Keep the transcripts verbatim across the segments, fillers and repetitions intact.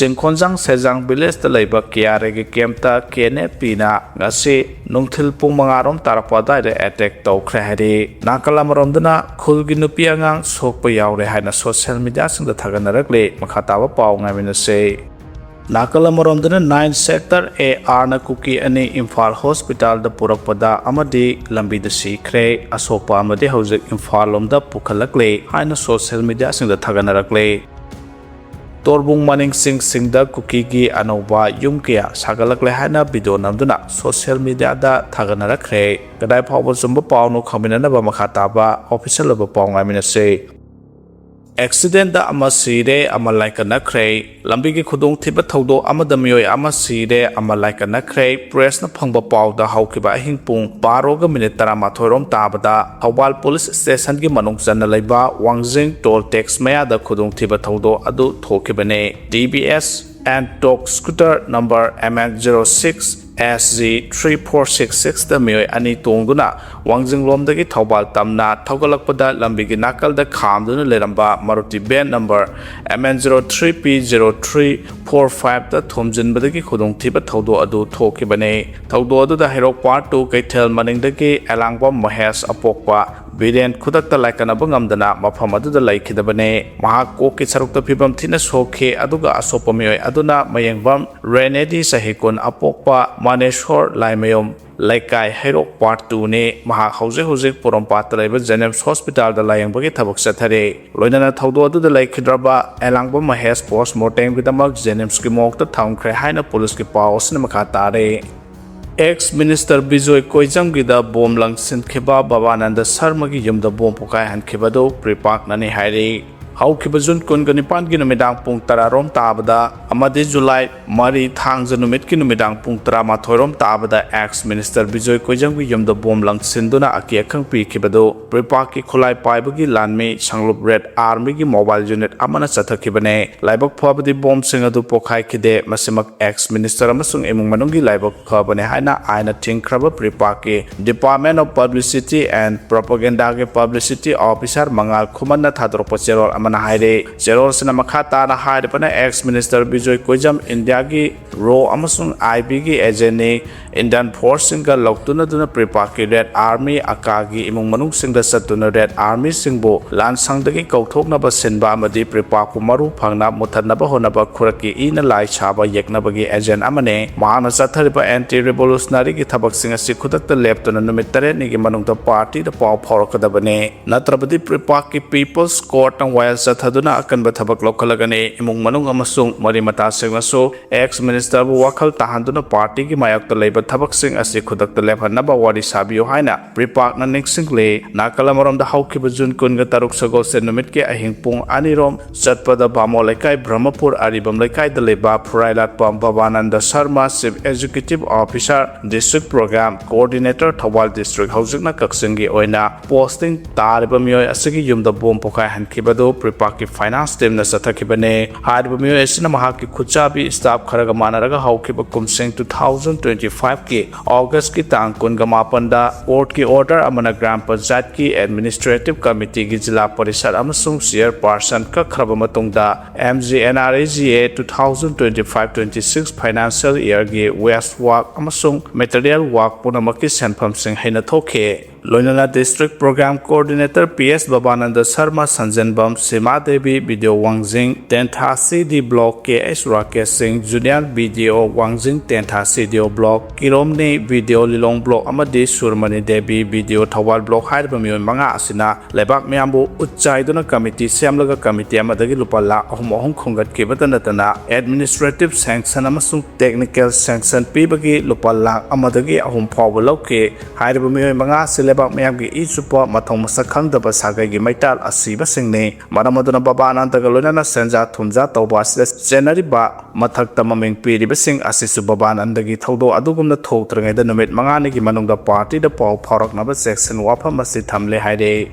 ꯆꯤꯡꯈꯣꯟꯖꯥꯡ ꯁꯦꯖꯥꯡ ꯚꯤꯂꯦꯖꯇ ꯂꯩꯕ ꯀꯦ ꯑꯥꯔ ꯑꯦꯒꯤ ꯀꯦꯝꯞꯇ ꯀꯦ and F ꯄꯤꯅ ꯉꯁꯤ ꯅꯨꯡꯊꯤꯜ ꯄꯨꯡ ꯃꯉꯥ ꯔꯣꯝ ꯇꯥꯔꯛꯄ ꯑꯗꯨꯋꯥꯏꯗ ꯑꯦꯇꯦꯛ ꯇꯧꯈ꯭ꯔꯦ ꯍꯥꯏꯔꯤ꯫ ꯅꯥꯀꯜ ꯑꯃꯔꯣꯝꯗꯅ ꯈꯨꯜꯒꯤ ꯅꯨꯄꯤ ꯑꯉꯥꯡ ꯁꯣꯛꯄ ꯌꯥꯎꯔꯦ ꯍꯥꯏꯅ ꯁꯣꯁꯤꯌꯦꯜ ꯃꯤꯗꯤꯌꯥꯁꯤꯡꯗ ꯊꯥꯒꯠꯅꯔꯛꯂꯤ꯫ ꯃꯈꯥ ꯇꯥꯕ ꯄꯥꯎ ꯉꯥꯏꯃꯤꯟꯅꯁꯤ꯫ ꯅꯥꯀꯜ ꯑꯃꯔꯣꯝꯗꯅ ꯅꯥꯏꯟ ꯁꯦꯛꯇꯔ ꯑꯦ ꯑꯥꯔꯅ ꯀꯨꯀꯤ ꯑꯅꯤ ꯏꯝꯐꯥꯜ ꯍꯣꯁꯄꯤꯇꯥꯜꯗ ꯄꯨꯔꯛꯄꯗ ꯑꯃꯗꯤ ꯂꯝꯕꯤꯗ ꯁꯤꯈ꯭ꯔꯦ꯫ ꯑꯁꯣꯛꯄ ꯑꯃꯗꯤ ꯍꯧꯖꯤꯛ ꯏꯝꯐꯥꯜ ꯂꯣꯝꯗ ꯄꯨꯈꯠꯂꯛꯂꯦ ꯍꯥꯏꯅ ꯁꯣꯁꯤꯌꯦꯜ ꯃꯤꯗꯤꯌꯥꯁꯤꯡꯗ ꯊꯥꯒꯠꯅꯔꯛꯂꯦ꯫ ꯇꯣꯔꯕꯨꯡ ꯃꯅꯤꯡ ꯆꯤꯡꯁꯤꯡꯗ ꯀꯨꯀꯤꯒꯤ ꯑꯅꯧꯕ ꯌꯨꯝ ꯀꯌꯥ ꯁꯥꯒꯠꯂꯛꯂꯦ ꯍꯥꯏꯅ ꯚꯤꯗꯤꯑꯣ ꯅꯝꯗꯨꯅ ꯁꯣꯁꯤꯌꯦꯜ ꯃꯤꯗꯤꯌꯥꯗ ꯊꯥꯒꯠꯅꯔꯛꯈ꯭ꯔꯦ꯫ ꯀꯗꯥꯏ ꯐꯥꯎꯕ ꯆꯨꯝꯕ ꯄꯥꯎꯅꯣ ꯈꯪꯃꯤꯟꯅꯅꯕ ꯃꯈꯥ ꯇꯥꯕ ꯑꯣꯐꯤꯁꯤꯌꯦꯜ ꯑꯣꯏꯕ ꯄꯥꯎ ꯉꯥꯏꯃꯤꯟꯅꯁꯤ꯫ ꯑꯦꯛꯁꯤꯗꯦꯟꯗ ꯑꯃ ꯁꯤꯔꯦ, ꯑꯃ ꯂꯥꯏꯀꯠꯅꯈ꯭ꯔꯦ꯫ ꯂꯝꯕꯤꯒꯤ ꯈꯨꯗꯣꯡꯊꯤꯕ ꯊꯧꯗꯣꯛ ꯑꯃꯗ ꯃꯤꯑꯣꯏ ꯑꯃ ꯁꯤꯔꯦ, ꯑꯃ ꯂꯥꯏꯀꯠꯅꯈ꯭ꯔꯦ꯫ ꯄ꯭ꯔꯦꯁꯅ ꯐꯪꯕ ꯄꯥꯎꯗ ꯍꯧꯈꯤꯕ ꯑꯍꯤꯡ ꯄꯨꯡ ꯕꯥꯔꯣꯒ ꯃꯤꯅꯤꯠ ꯇꯔꯥꯃꯥꯊꯣꯏ ꯔꯣꯝ ꯇꯥꯕꯗ ꯊꯧꯕꯥꯜ ꯄꯨꯂꯤꯁ ꯁ꯭ꯇꯦꯁꯟꯒꯤ ꯃꯅꯨꯡ ꯆꯟꯅ ꯂꯩꯕ ꯋꯥꯡꯖꯤꯡ ꯇꯣꯜ ꯇꯦꯛꯁ ꯃꯌꯥꯗ ꯈꯨꯗꯣꯡꯊꯤꯕ ꯊꯧꯗꯣꯛ ꯑꯗꯨ ꯊꯣꯛꯈꯤꯕꯅꯤ꯫ T V S N Torq scooter number M N zero six S G three four six ꯁꯤꯛꯁꯇ ꯃꯤꯑꯣꯏ ꯑꯅꯤ ꯇꯣꯡꯗꯨꯅ ꯋꯥꯡꯖꯤꯡꯂꯣꯝꯗꯒꯤ ꯊꯧꯕꯥꯜ ꯇꯝꯅ ꯊꯧꯒꯠꯂꯛꯄꯗ ꯂꯝꯕꯤꯒꯤ ꯅꯥꯀꯜꯗ ꯈꯥꯝꯗꯨꯅ ꯂꯩꯔꯝꯕ Maruti van number M N zero three P zero three four ꯐꯥꯏꯚꯇ ꯊꯣꯝꯖꯤꯟꯕꯗꯒꯤ ꯈꯨꯗꯣꯡꯊꯤꯕ ꯊꯧꯗꯣꯛ ꯑꯗꯨ ꯊꯣꯛꯈꯤꯕꯅꯤ꯫ ꯊꯧꯗꯣꯛ ꯑꯗꯨꯗ ꯍꯩꯔꯣꯛ ꯄꯥꯔꯠ ꯇꯨ ꯀꯩꯊꯦꯜ ꯃꯅꯤꯡꯗꯒꯤ ꯑꯦꯂꯥꯡꯕꯝ ꯃꯍꯦꯁ ꯑꯄꯣꯛꯄ ꯕꯤꯔꯦꯟ ꯈꯨꯗꯛꯇ ꯂꯥꯏꯀꯠꯅꯕ ꯉꯝꯗꯅ ꯃꯐꯝ ꯑꯗꯨꯗ ꯂꯩꯈꯤꯗꯕꯅꯤ꯫ ꯃꯍꯥꯛ ꯀꯣꯛꯀꯤ ꯁꯔꯨꯛꯇ ꯐꯤꯕꯝ ꯊꯤꯅ ꯁꯣꯛꯈꯤ, ꯑꯗꯨꯒ ꯑꯁꯣꯛꯄ ꯃꯤꯑꯣꯏ ꯑꯗꯨꯅ ꯃꯌꯦꯡꯕꯝ ꯔꯦꯅꯦꯗꯤ, ꯆꯍꯤ ꯀꯨꯟ, ꯑꯄꯣꯛꯄ ꯃꯥꯅꯦꯁꯣꯔ ꯂꯥꯏꯃꯌꯨꯝ ꯂꯩꯀꯥꯏ, ꯍꯩꯔꯣꯛ ꯄꯥꯔꯠ ꯇꯨꯅꯤ꯫ ꯃꯍꯥꯛ ꯍꯧꯖꯤꯛ ꯍꯧꯖꯤꯛ ꯄꯣꯔꯣꯝꯄꯥꯠꯇ ꯂꯩꯕ ꯖꯦꯅꯤꯝꯁ ꯍꯣꯁꯄꯤꯇꯥꯜꯗ ꯂꯥꯌꯦꯡꯕꯒꯤ ꯊꯕꯛ ꯆꯠꯊꯔꯤ꯫ ꯂꯣꯏꯅꯅ ꯊꯧꯗꯣꯛ ꯑꯗꯨꯗ ꯂꯩꯈꯤꯗ꯭ꯔꯕ ꯑꯦꯂꯥꯡꯕꯝ ꯃꯍꯦꯁ ꯄꯣꯁꯃꯣꯔꯇꯦꯝꯒꯤꯗꯃꯛ ꯖꯦꯅꯤꯝꯁꯀꯤ ꯃꯣꯔꯒꯇ ꯊꯝꯈ꯭ꯔꯦ ꯍꯥꯏꯅ ꯄꯨꯂꯤꯁꯀꯤ ꯄꯥꯎ ꯑꯁꯤꯅ ꯃꯈꯥ ꯇꯥꯔꯤ꯫ ꯑꯦꯛꯁ ꯃꯤꯅꯤꯁꯇꯔ ꯕꯤꯖꯣꯏ ꯀꯣꯏꯖꯝꯒꯤꯗ ꯕꯣꯝ ꯂꯪꯁꯤꯟꯈꯤꯕ ꯕꯕꯥꯅꯟꯗ ꯁꯔꯃꯒꯤ ꯌꯨꯝꯗ ꯕꯣꯝ ꯄꯣꯈꯥꯏꯍꯟꯈꯤꯕꯗꯨ ꯄ꯭ꯔꯤꯄꯥꯛꯅꯅꯤ ꯍꯥꯏꯔꯤ꯫ ꯍꯧꯈꯤꯕ ꯖꯨꯟ ꯀꯨꯟꯒ ꯅꯤꯄꯥꯟꯒꯤ ꯅꯨꯃꯤꯗꯥꯡ ꯄꯨꯡ ꯇꯔꯥ ꯔꯣꯝ ꯇꯥꯕꯗ ꯑꯃꯗꯤ ꯖꯨꯂꯥꯏ ꯃꯔꯤ, ꯊꯥꯡꯖ ꯅꯨꯃꯤꯠꯀꯤ ꯅꯨꯃꯤꯗꯥꯡ ꯄꯨꯡ ꯇꯔꯥꯃꯥꯊꯣꯏ ꯔꯣꯝ ꯇꯥꯕꯗ ꯑꯦꯛꯁ ꯃꯤꯅꯤꯁꯇꯔ ꯕꯤꯖꯣꯏ ꯀꯣꯏꯖꯝꯒꯤ ꯌꯨꯝꯗ ꯕꯣꯝ ꯂꯪꯁꯤꯟꯗꯨꯅ ꯑꯀꯤ ꯑꯈꯪ ꯄꯤꯈꯤꯕꯗꯨ ꯄ꯭ꯔꯤꯄꯥꯛꯀꯤ ꯈꯨꯠꯂꯥꯏ ꯄꯥꯏꯕꯒꯤ ꯂꯥꯟꯃꯤ ꯁꯪꯂꯨꯞ ꯔꯦꯗ ꯑꯥꯔꯃꯤꯒꯤ ꯃꯣꯕꯥꯏꯜ ꯌꯨꯅꯤꯠ ꯑꯃꯅ ꯆꯠꯊꯈꯤꯕꯅꯤ꯫ ꯂꯥꯏꯕꯛ ꯐꯕꯗꯤ ꯕꯣꯝꯁꯤꯡ ꯑꯗꯨ ꯄꯣꯈꯥꯏꯈꯤꯗꯦ꯫ ꯃꯁꯤꯃꯛ ꯑꯦꯛꯁ ꯃꯤꯅꯤꯁꯇꯔ ꯑꯃꯁꯨꯡ ꯏꯃꯨꯡ ꯃꯅꯨꯡꯒꯤ ꯂꯥꯏꯕꯛ ꯐꯕꯅꯤ ꯍꯥꯏꯅ ꯑꯥꯏꯟꯅ ꯊꯤꯡꯈ꯭ꯔꯕ ꯄ꯭ꯔꯤꯄꯥꯛꯀꯤ Department of Publicity and Propagandaꯒꯤ ꯄꯕ꯭ꯂꯤꯁꯤꯇꯤ ꯑꯣꯐꯤꯁꯥꯔ ꯃꯉꯥꯜ ꯈꯨꯃꯟꯅ ꯊꯥꯗꯣꯔꯛꯄ ꯆꯦꯔꯣꯜ ꯑꯃꯅ ꯍꯥꯏꯔꯤ꯫ ꯆꯦꯔꯣꯜꯁꯤꯅ ꯃꯈꯥ ꯇꯥꯅ ꯍꯥꯏꯔꯤꯕꯅ, ꯑꯦꯛꯁ ꯃꯤꯅꯤꯁꯇꯔ ꯖꯣꯏ ꯀꯣꯏꯖꯝ ꯏꯟꯗꯤꯌꯥꯒꯤ ꯔꯣ ꯑꯃꯁꯨꯡ ꯑꯥꯏ ꯕꯤꯒꯤ ꯑꯦꯖꯦꯟꯅꯤ꯫ ꯏꯟꯗꯤꯌꯟ ꯐꯣꯔꯁꯁꯤꯡꯒ ꯂꯧꯇꯨꯅꯗꯨꯅ ꯄ꯭ꯔꯤꯄꯥꯛꯀꯤ ꯔꯦꯗ ꯑꯥꯔꯃꯤ ꯑꯀꯥꯒꯤ ꯏꯃꯨꯡ ꯃꯅꯨꯡꯁꯤꯡꯗ ꯆꯠꯇꯨꯅ ꯔꯦꯗ ꯑꯥꯔꯃꯤꯁꯤꯡꯕꯨ ꯂꯥꯟꯁꯪꯗꯒꯤ ꯀꯧꯊꯣꯛꯅꯕ ꯁꯤꯟꯕ ꯑꯃꯗꯤ ꯄ꯭ꯔꯤꯄꯥꯛꯄꯨ ꯃꯔꯨ ꯐꯪꯅ ꯃꯨꯠꯊꯠꯅꯕ ꯍꯣꯠꯅꯕ ꯈꯨꯔꯛꯀꯤ ꯏꯅ ꯂꯥꯏ ꯁꯥꯕ ꯌꯦꯛꯅꯕꯒꯤ ꯑꯦꯖꯦꯟ ꯑꯃꯅꯤ꯫ ꯃꯍꯥꯛꯅ ꯆꯠꯊꯔꯤꯕ ꯑꯦꯟꯇꯤ ꯔꯤꯚꯣꯂꯨꯁꯅꯔꯤꯒꯤ ꯊꯕꯛꯁꯤꯡ ꯑꯁꯤ ꯈꯨꯗꯛꯇ ꯂꯦꯞꯇꯨꯅ ꯅꯨꯃꯤꯠ ꯇꯔꯦꯠꯅꯤꯒꯤ ꯃꯅꯨꯡꯗ ꯄꯥꯔꯇꯤꯗ ꯄꯥꯎ ꯐꯥꯎꯔꯛꯀꯗꯕꯅꯤ꯫ ꯅꯠꯇ꯭ꯔꯕꯗꯤ ꯄ꯭ꯔꯤꯄꯥꯛꯀꯤ ꯄꯤꯄꯜꯁ ꯀꯣꯔꯠꯅ ꯋꯥꯌꯦꯜ ꯆꯠꯊꯗꯨꯅ ꯑꯀꯟꯕ ꯊꯕꯛ ꯂꯧꯈꯠꯂꯒꯅꯤ꯫ ꯏꯃꯨꯡ ꯃꯅꯨꯡ ꯑꯃꯁꯨꯡ ꯃꯔꯤ ꯃꯇꯥꯁꯤꯡꯅꯁꯨ ꯑꯦꯛꯁ ꯃꯤꯅꯤꯁꯇꯔꯕꯨ ꯋꯥꯈꯜ ꯇꯥꯍꯟꯗꯨꯅ ꯄꯥꯔꯇꯤꯒꯤ ꯃꯥꯌꯣꯛꯇ ꯂꯩꯕ ꯊꯕꯛꯁꯤꯡ ꯑꯁꯤ ꯈꯨꯗꯛꯇ ꯂꯦꯞꯍꯟꯅꯕ ꯋꯥꯔꯤ ꯁꯥꯕꯤꯌꯨ ꯍꯥꯏꯅ ꯄ꯭ꯔꯤꯄꯥꯛꯅ ꯅꯤꯡꯁꯤꯡꯂꯤ꯫ ꯅꯥꯀꯜ ꯑꯃꯔꯣꯝꯗ, ꯍꯧꯈꯤꯕ ꯖꯨꯟ ꯀꯨꯟꯒ ꯇꯔꯨꯛ ꯁꯒꯣꯜꯁꯦꯟ ꯅꯨꯃꯤꯠꯀꯤ ꯑꯍꯤꯡ ꯄꯨꯡ ꯑꯅꯤꯔꯣꯝ ꯆꯠꯄꯗ ꯕꯥꯃꯣꯟ ꯂꯩꯀꯥꯏ ꯕ꯭ꯔꯍꯃꯄꯨꯔ ꯑꯔꯤꯕꯝ ꯂꯩꯀꯥꯏꯗ ꯂꯩꯕ ꯐꯨꯔꯥꯏꯂꯥꯠꯄꯝ Bhabananda Sharma, chief executive officer, district program coordinator, Thoubal district, ꯍꯧꯖꯤꯛꯅ ꯀꯛꯆꯤꯡꯒꯤ ꯑꯣꯏꯅ ꯄꯣꯁꯇꯤꯡ ꯇꯥꯔꯤꯕ ꯃꯤꯑꯣꯏ ꯑꯁꯤꯒꯤ ꯌꯨꯝꯗ ꯕꯣꯝ ꯄꯣꯈꯥꯏꯍꯟꯈꯤꯕꯗꯨ ꯄ꯭ꯔꯤꯄꯥꯛꯀꯤ ꯐꯥꯏꯅꯥꯟꯁ ꯇꯤꯝꯅ ꯆꯠꯊꯈꯤꯕꯅꯤ꯫ ꯍꯥꯏꯔꯤꯕ ꯃꯤꯑꯣꯏ ꯑꯁꯤꯅ ꯃꯍꯥꯛꯀꯤ ꯈꯨꯠꯆꯥꯕꯤ ꯁ꯭ꯇꯥꯐ ꯈꯔꯒ ꯃꯥꯟꯅꯔꯒ ꯍꯧꯈꯤꯕ ꯀꯨꯝꯁꯤꯡ two thousand twenty five ꯀꯤ ꯑꯣꯒꯁꯀꯤ ꯇꯥꯡ ꯀꯨꯟꯒ ꯃꯥꯄꯟꯗ ꯀꯣꯔꯠꯀꯤ ꯑꯣꯔꯗꯔ ꯑꯃꯅ ꯒ꯭ꯔꯥꯝ ꯄꯟꯆꯥꯌꯠꯀꯤ ꯑꯦꯗꯃꯤꯅꯤꯁꯇ꯭ꯔꯦꯇꯤꯚ ꯀꯃꯤꯇꯤꯒꯤ ꯖꯤꯂꯥ ꯄꯔꯤꯁꯗ ꯑꯃꯁꯨꯡ ꯆꯤꯌꯔꯄꯥꯔꯁꯟ ꯀꯛꯈ꯭ꯔꯕ ꯃꯇꯨꯡꯗ, M G N R E G A two thousand twenty five twenty six financial ꯏꯌꯔꯒꯤ ꯋꯦꯁ ꯋꯥꯔꯛ ꯑꯃꯁꯨꯡ ꯃꯦꯇꯔꯤꯌꯦꯜ ꯋꯥꯔꯛ ꯄꯨꯝꯅꯃꯛꯀꯤ ꯁꯦꯟꯐꯝꯁꯤꯡ ꯍꯦꯟꯅ ꯊꯣꯛꯈꯤ꯫ ꯂꯣꯏꯅꯅ district program coordinator P S Bhabananda Sharma, ꯁꯟꯖꯦꯟꯕꯝ Sima Devi, B D O ꯋꯥꯡꯖꯤꯡ, ꯇꯦꯟꯊꯥ C D block K H Rakesh ꯁꯤꯡ, ꯖꯨꯅꯤꯌꯔ B D O ꯋꯥꯡꯖꯤꯡ ꯇꯦꯟꯊꯥ C D O block, ꯀꯤꯔꯣꯝꯅꯤ B D O ꯂꯤꯂꯣꯡ block ꯑꯃꯗꯤ ꯁꯨꯔꯃꯅꯤ Devi B D O Thoubal block ꯍꯥꯏꯔꯤꯕ ꯃꯤꯑꯣꯏ ꯃꯉꯥ ꯑꯁꯤꯅ ꯂꯩꯕꯥꯛ ꯃꯤꯌꯥꯝꯕꯨ ꯎꯠ ꯆꯥꯏꯗꯨꯅ ꯀꯃꯤꯇꯤ ꯁꯦꯝꯂꯒ ꯀꯃꯤꯇꯤ ꯑꯃꯗꯒꯤ ꯂꯨꯄꯥ ꯂꯥꯈ ꯑꯍꯨꯝ ꯑꯍꯨꯝ ꯈꯣꯝꯒꯠꯈꯤꯕꯇ ꯅꯠꯇꯅ, ꯑꯦꯗꯃꯤꯅꯤꯁꯇ꯭ꯔꯦꯇꯤꯚ ꯁꯦꯡꯁꯟ ꯑꯃꯁꯨꯡ ꯇꯦꯛꯅꯤꯀꯦꯜ ꯁꯦꯡꯁꯟ ꯄꯤꯕꯒꯤ ꯂꯨꯄꯥ ꯂꯥꯈ ꯑꯃꯗꯒꯤ ꯑꯍꯨꯝ ꯐꯥꯎꯕ ꯂꯧꯈꯤ꯫ ꯍꯥꯏꯔꯤꯕ ꯃꯤꯑꯣꯏ ꯃꯉꯥ ꯑꯁꯤ ꯂꯩꯕꯥꯛ ꯃꯤꯌꯥꯝꯒꯤ ꯏ ꯆꯨꯞꯄ, ꯃꯊꯧ ꯃꯁꯛ ꯈꯪꯗꯕ ꯁꯥꯒꯩꯒꯤ ꯃꯩꯇꯥꯜ ꯑꯁꯤꯕꯁꯤꯡꯅꯤ꯫ ꯃꯔꯝ ꯑꯗꯨꯅ ꯕꯕꯥꯅꯟꯗꯒ ꯂꯣꯏꯅꯅ ꯁꯦꯟꯖꯥ ꯊꯨꯝꯖꯥ ꯇꯧꯕ ꯑꯁꯤꯗ ꯆꯦꯟꯅꯔꯤꯕ ꯃꯊꯛꯇ ꯃꯃꯤꯡ ꯄꯤꯔꯤꯕꯁꯤꯡ ꯑꯁꯤꯁꯨ ꯕꯕꯥꯅꯟꯗꯒꯤ ꯊꯧꯗꯣꯛ ꯑꯗꯨꯒꯨꯝꯅ ꯊꯣꯛꯇ꯭ꯔꯤꯉꯩꯗ ꯅꯨꯃꯤꯠ ꯃꯉꯥꯅꯤꯒꯤ ꯃꯅꯨꯡꯗ ꯄꯥꯔꯇꯤꯗ ꯄꯥꯎ ꯐꯥꯎꯔꯛꯅꯕ ꯆꯦꯛꯁꯤꯟ ꯋꯥꯐꯝ ꯑꯁꯤ ꯊꯝꯂꯦ ꯍꯥꯏꯔꯤ꯫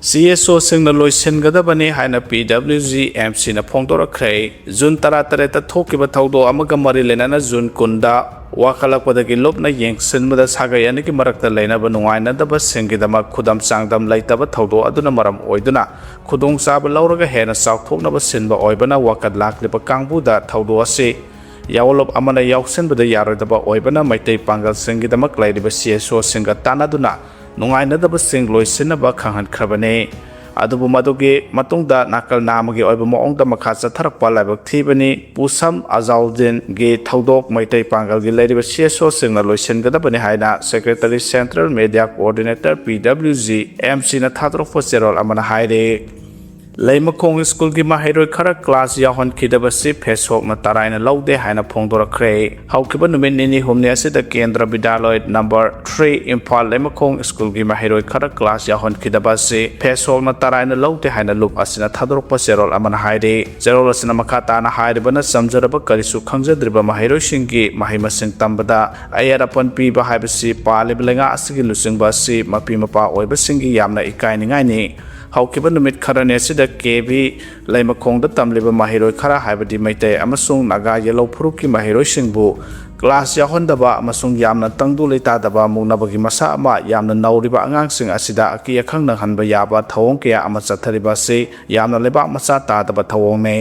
C S O ꯁꯤꯡꯅ ꯂꯣꯏꯁꯤꯟꯒꯗꯕꯅꯤ ꯍꯥꯏꯅ P W G M C ꯅ ꯐꯣꯡꯗꯣꯔꯛꯈ꯭ꯔꯦ꯫ ꯖꯨꯟ ꯇꯔꯥꯇꯔꯦꯠꯇ ꯊꯣꯛꯈꯤꯕ ꯊꯧꯗꯣꯛ ꯑꯃꯒ ꯃꯔꯤ ꯂꯩꯅꯅ ꯖꯨꯟ ꯀꯨꯟꯗ ꯋꯥꯈꯠꯂꯛꯄꯗꯒꯤ ꯂꯨꯞꯅ ꯌꯦꯡꯁꯤꯟꯕꯗ ꯁꯥꯒꯩ ꯑꯅꯤꯒꯤ ꯃꯔꯛꯇ ꯂꯩꯅꯕ ꯅꯨꯡꯉꯥꯏꯅꯗꯕꯁꯤꯡꯒꯤꯗꯃꯛ ꯈꯨꯗꯝ ꯆꯥꯡꯗꯝ ꯂꯩꯇꯕ ꯊꯧꯗꯣꯛ ꯑꯗꯨꯅ ꯃꯔꯝ ꯑꯣꯏꯗꯨꯅ ꯈꯨꯗꯣꯡꯆꯥꯕ ꯂꯧꯔꯒ ꯍꯦꯟꯅ ꯆꯥꯎꯊꯣꯛꯅꯕ ꯁꯤꯟꯕ ꯑꯣꯏꯕꯅ ꯋꯥꯀꯠ ꯂꯥꯛꯂꯤꯕ ꯀꯥꯡꯕꯨꯗ ꯊꯧꯗꯣꯛ ꯑꯁꯤ ꯌꯥꯑꯣꯟꯂꯨꯞ ꯑꯃꯅ ꯌꯥꯎꯁꯤꯟꯕꯗ ꯌꯥꯔꯣꯏꯗꯕ ꯑꯣꯏꯕꯅ ꯃꯩꯇꯩ ꯄꯥꯡꯒꯜꯁꯤꯡꯒꯤꯗꯃꯛ ꯂꯩꯔꯤꯕ ꯁꯤ ꯑꯦꯁ ꯑꯣꯁꯤꯡꯒ ꯇꯥꯟꯅꯗꯨꯅ ꯅꯨꯡꯉꯥꯏꯅꯗꯕꯁꯤꯡ ꯂꯣꯏꯁꯤꯟꯅꯕ ꯈꯪꯍꯟꯈ꯭ꯔꯕꯅꯤ꯫ ꯑꯗꯨꯕꯨ ꯃꯗꯨꯒꯤ ꯃꯇꯨꯡꯗ ꯅꯥꯀꯜ ꯅꯥꯝꯃꯒꯤ ꯑꯣꯏꯕ ꯃꯑꯣꯡꯗ ꯃꯈꯥ ꯆꯠꯊꯔꯛꯄ ꯂꯥꯏꯕꯛ ꯊꯤꯕꯅꯤ꯫ ꯄꯨꯁꯝ ꯑꯖꯥꯎꯗꯤꯟꯒꯤ ꯊꯧꯗꯣꯛ ꯃꯩꯇꯩ ꯄꯥꯡꯒꯜꯒꯤ ꯂꯩꯔꯤꯕ ꯁꯤ ꯑꯦꯁ ꯑꯣꯁꯤꯡꯅ ꯂꯣꯏꯁꯤꯟꯒꯗꯕꯅꯤ ꯍꯥꯏꯅ Secretary Central Media Coordinator P W G M Cꯅ ꯊꯥꯗꯣꯔꯛꯄ ꯆꯦꯔꯣꯜ ꯑꯃꯅ ꯍꯥꯏꯔꯤ꯫ ꯂꯩꯃꯈꯣꯡ ꯁ꯭ꯀꯨꯜꯒꯤ ꯃꯍꯩꯔꯣꯏ ꯈꯔ ꯀ꯭ꯂꯥꯁ ꯌꯥꯎꯍꯟꯈꯤꯗꯕꯁꯤ ꯐꯦꯁꯣꯛꯅ ꯇꯔꯥꯏꯅ ꯂꯧꯗꯦ ꯍꯥꯏꯅ ꯐꯣꯡꯗꯣꯔꯛꯈ꯭ꯔꯦ꯫ ꯍꯧꯈꯤꯕ ꯅꯨꯃꯤꯠ ꯅꯤꯅꯤ ꯍꯨꯝꯅꯤ ꯑꯁꯤꯗ ꯀꯦꯟꯗ꯭ꯔ ꯕꯤꯗ꯭ꯌꯥꯂꯣꯏ ꯅꯝꯕꯔ ꯊ꯭ꯔꯤ ꯏꯝꯐꯥꯜ ꯂꯩꯃꯈꯣꯡ ꯁ꯭ꯀꯨꯜꯒꯤ ꯃꯍꯩꯔꯣꯏ ꯈꯔ ꯀ꯭ꯂꯥꯁ ꯌꯥꯎꯍꯟꯈꯤꯗꯕ ꯑꯁꯤ ꯐꯦꯁꯣꯛꯅ ꯇꯔꯥꯏꯅ ꯂꯧꯗꯦ ꯍꯥꯏꯅ ꯂꯨꯞ ꯑꯁꯤꯅ ꯊꯥꯗꯣꯔꯛꯄ ꯆꯦꯔꯣꯜ ꯑꯃꯅ ꯍꯥꯏꯔꯤ꯫ ꯆꯦꯔꯣꯜ ꯑꯁꯤꯅ ꯃꯈꯥ ꯇꯥꯅ ꯍꯥꯏꯔꯤꯕꯅ ꯆꯝꯖꯔꯕ ꯀꯔꯤꯁꯨ ꯈꯪꯖꯗ꯭ꯔꯤꯕ ꯃꯍꯩꯔꯣꯏꯁꯤꯡꯒꯤ ꯃꯍꯩ ꯃꯁꯤꯡ ꯇꯝꯕꯗ ꯑꯌꯦꯠ ꯑꯄꯟ ꯄꯤꯕ ꯍꯥꯏꯕꯁꯤ ꯄꯥꯜꯂꯤꯕ ꯂꯩꯉꯥꯛ ꯑꯁꯤꯒꯤ ꯂꯨꯆꯤꯡꯕ ꯑꯁꯤ ꯃꯄꯤ ꯃꯄꯥ ꯑꯣꯏꯕꯁꯤꯡꯒꯤ ꯌꯥꯝꯅ ꯏꯀꯥꯏꯅꯤꯡꯉꯥꯏꯅꯤ꯫ ꯍꯧꯈꯤꯕ ꯅꯨꯃꯤꯠ ꯈꯔꯅꯤ ꯑꯁꯤꯗ ꯀꯦ ꯚꯤ ꯂꯩꯃꯈꯣꯡꯗ ꯇꯝꯂꯤꯕ ꯃꯍꯩꯔꯣꯏ ꯈꯔ ꯍꯥꯏꯕꯗꯤ ꯃꯩꯇꯩ ꯑꯃꯁꯨꯡ ꯅꯥꯒꯥ ꯌꯦꯜꯍꯧ ꯐꯨꯔꯨꯞꯀꯤ ꯃꯍꯩꯔꯣꯏꯁꯤꯡꯕꯨ ꯀ꯭ꯂꯥꯁ ꯌꯥꯎꯍꯟꯗꯕ ꯑꯃꯁꯨꯡ ꯌꯥꯝꯅ ꯇꯪꯗꯨ ꯂꯩꯇꯥꯗꯕ ꯃꯨꯛꯅꯕꯒꯤ ꯃꯁꯥ ꯑꯃ ꯌꯥꯝꯅ ꯅꯧꯔꯤꯕ ꯑꯉꯥꯡꯁꯤꯡ ꯑꯁꯤꯗ ꯑꯀꯤ ꯑꯈꯪ ꯅꯪꯍꯟꯕ ꯌꯥꯕ ꯊꯧꯑꯣꯡ ꯀꯌꯥ ꯑꯃ ꯆꯠꯊꯔꯤꯕ ꯑꯁꯤ ꯌꯥꯝꯅ ꯂꯩꯕꯥꯛ ꯃꯆꯥ ꯇꯥꯗꯕ ꯊꯧꯑꯣꯡꯅꯤ꯫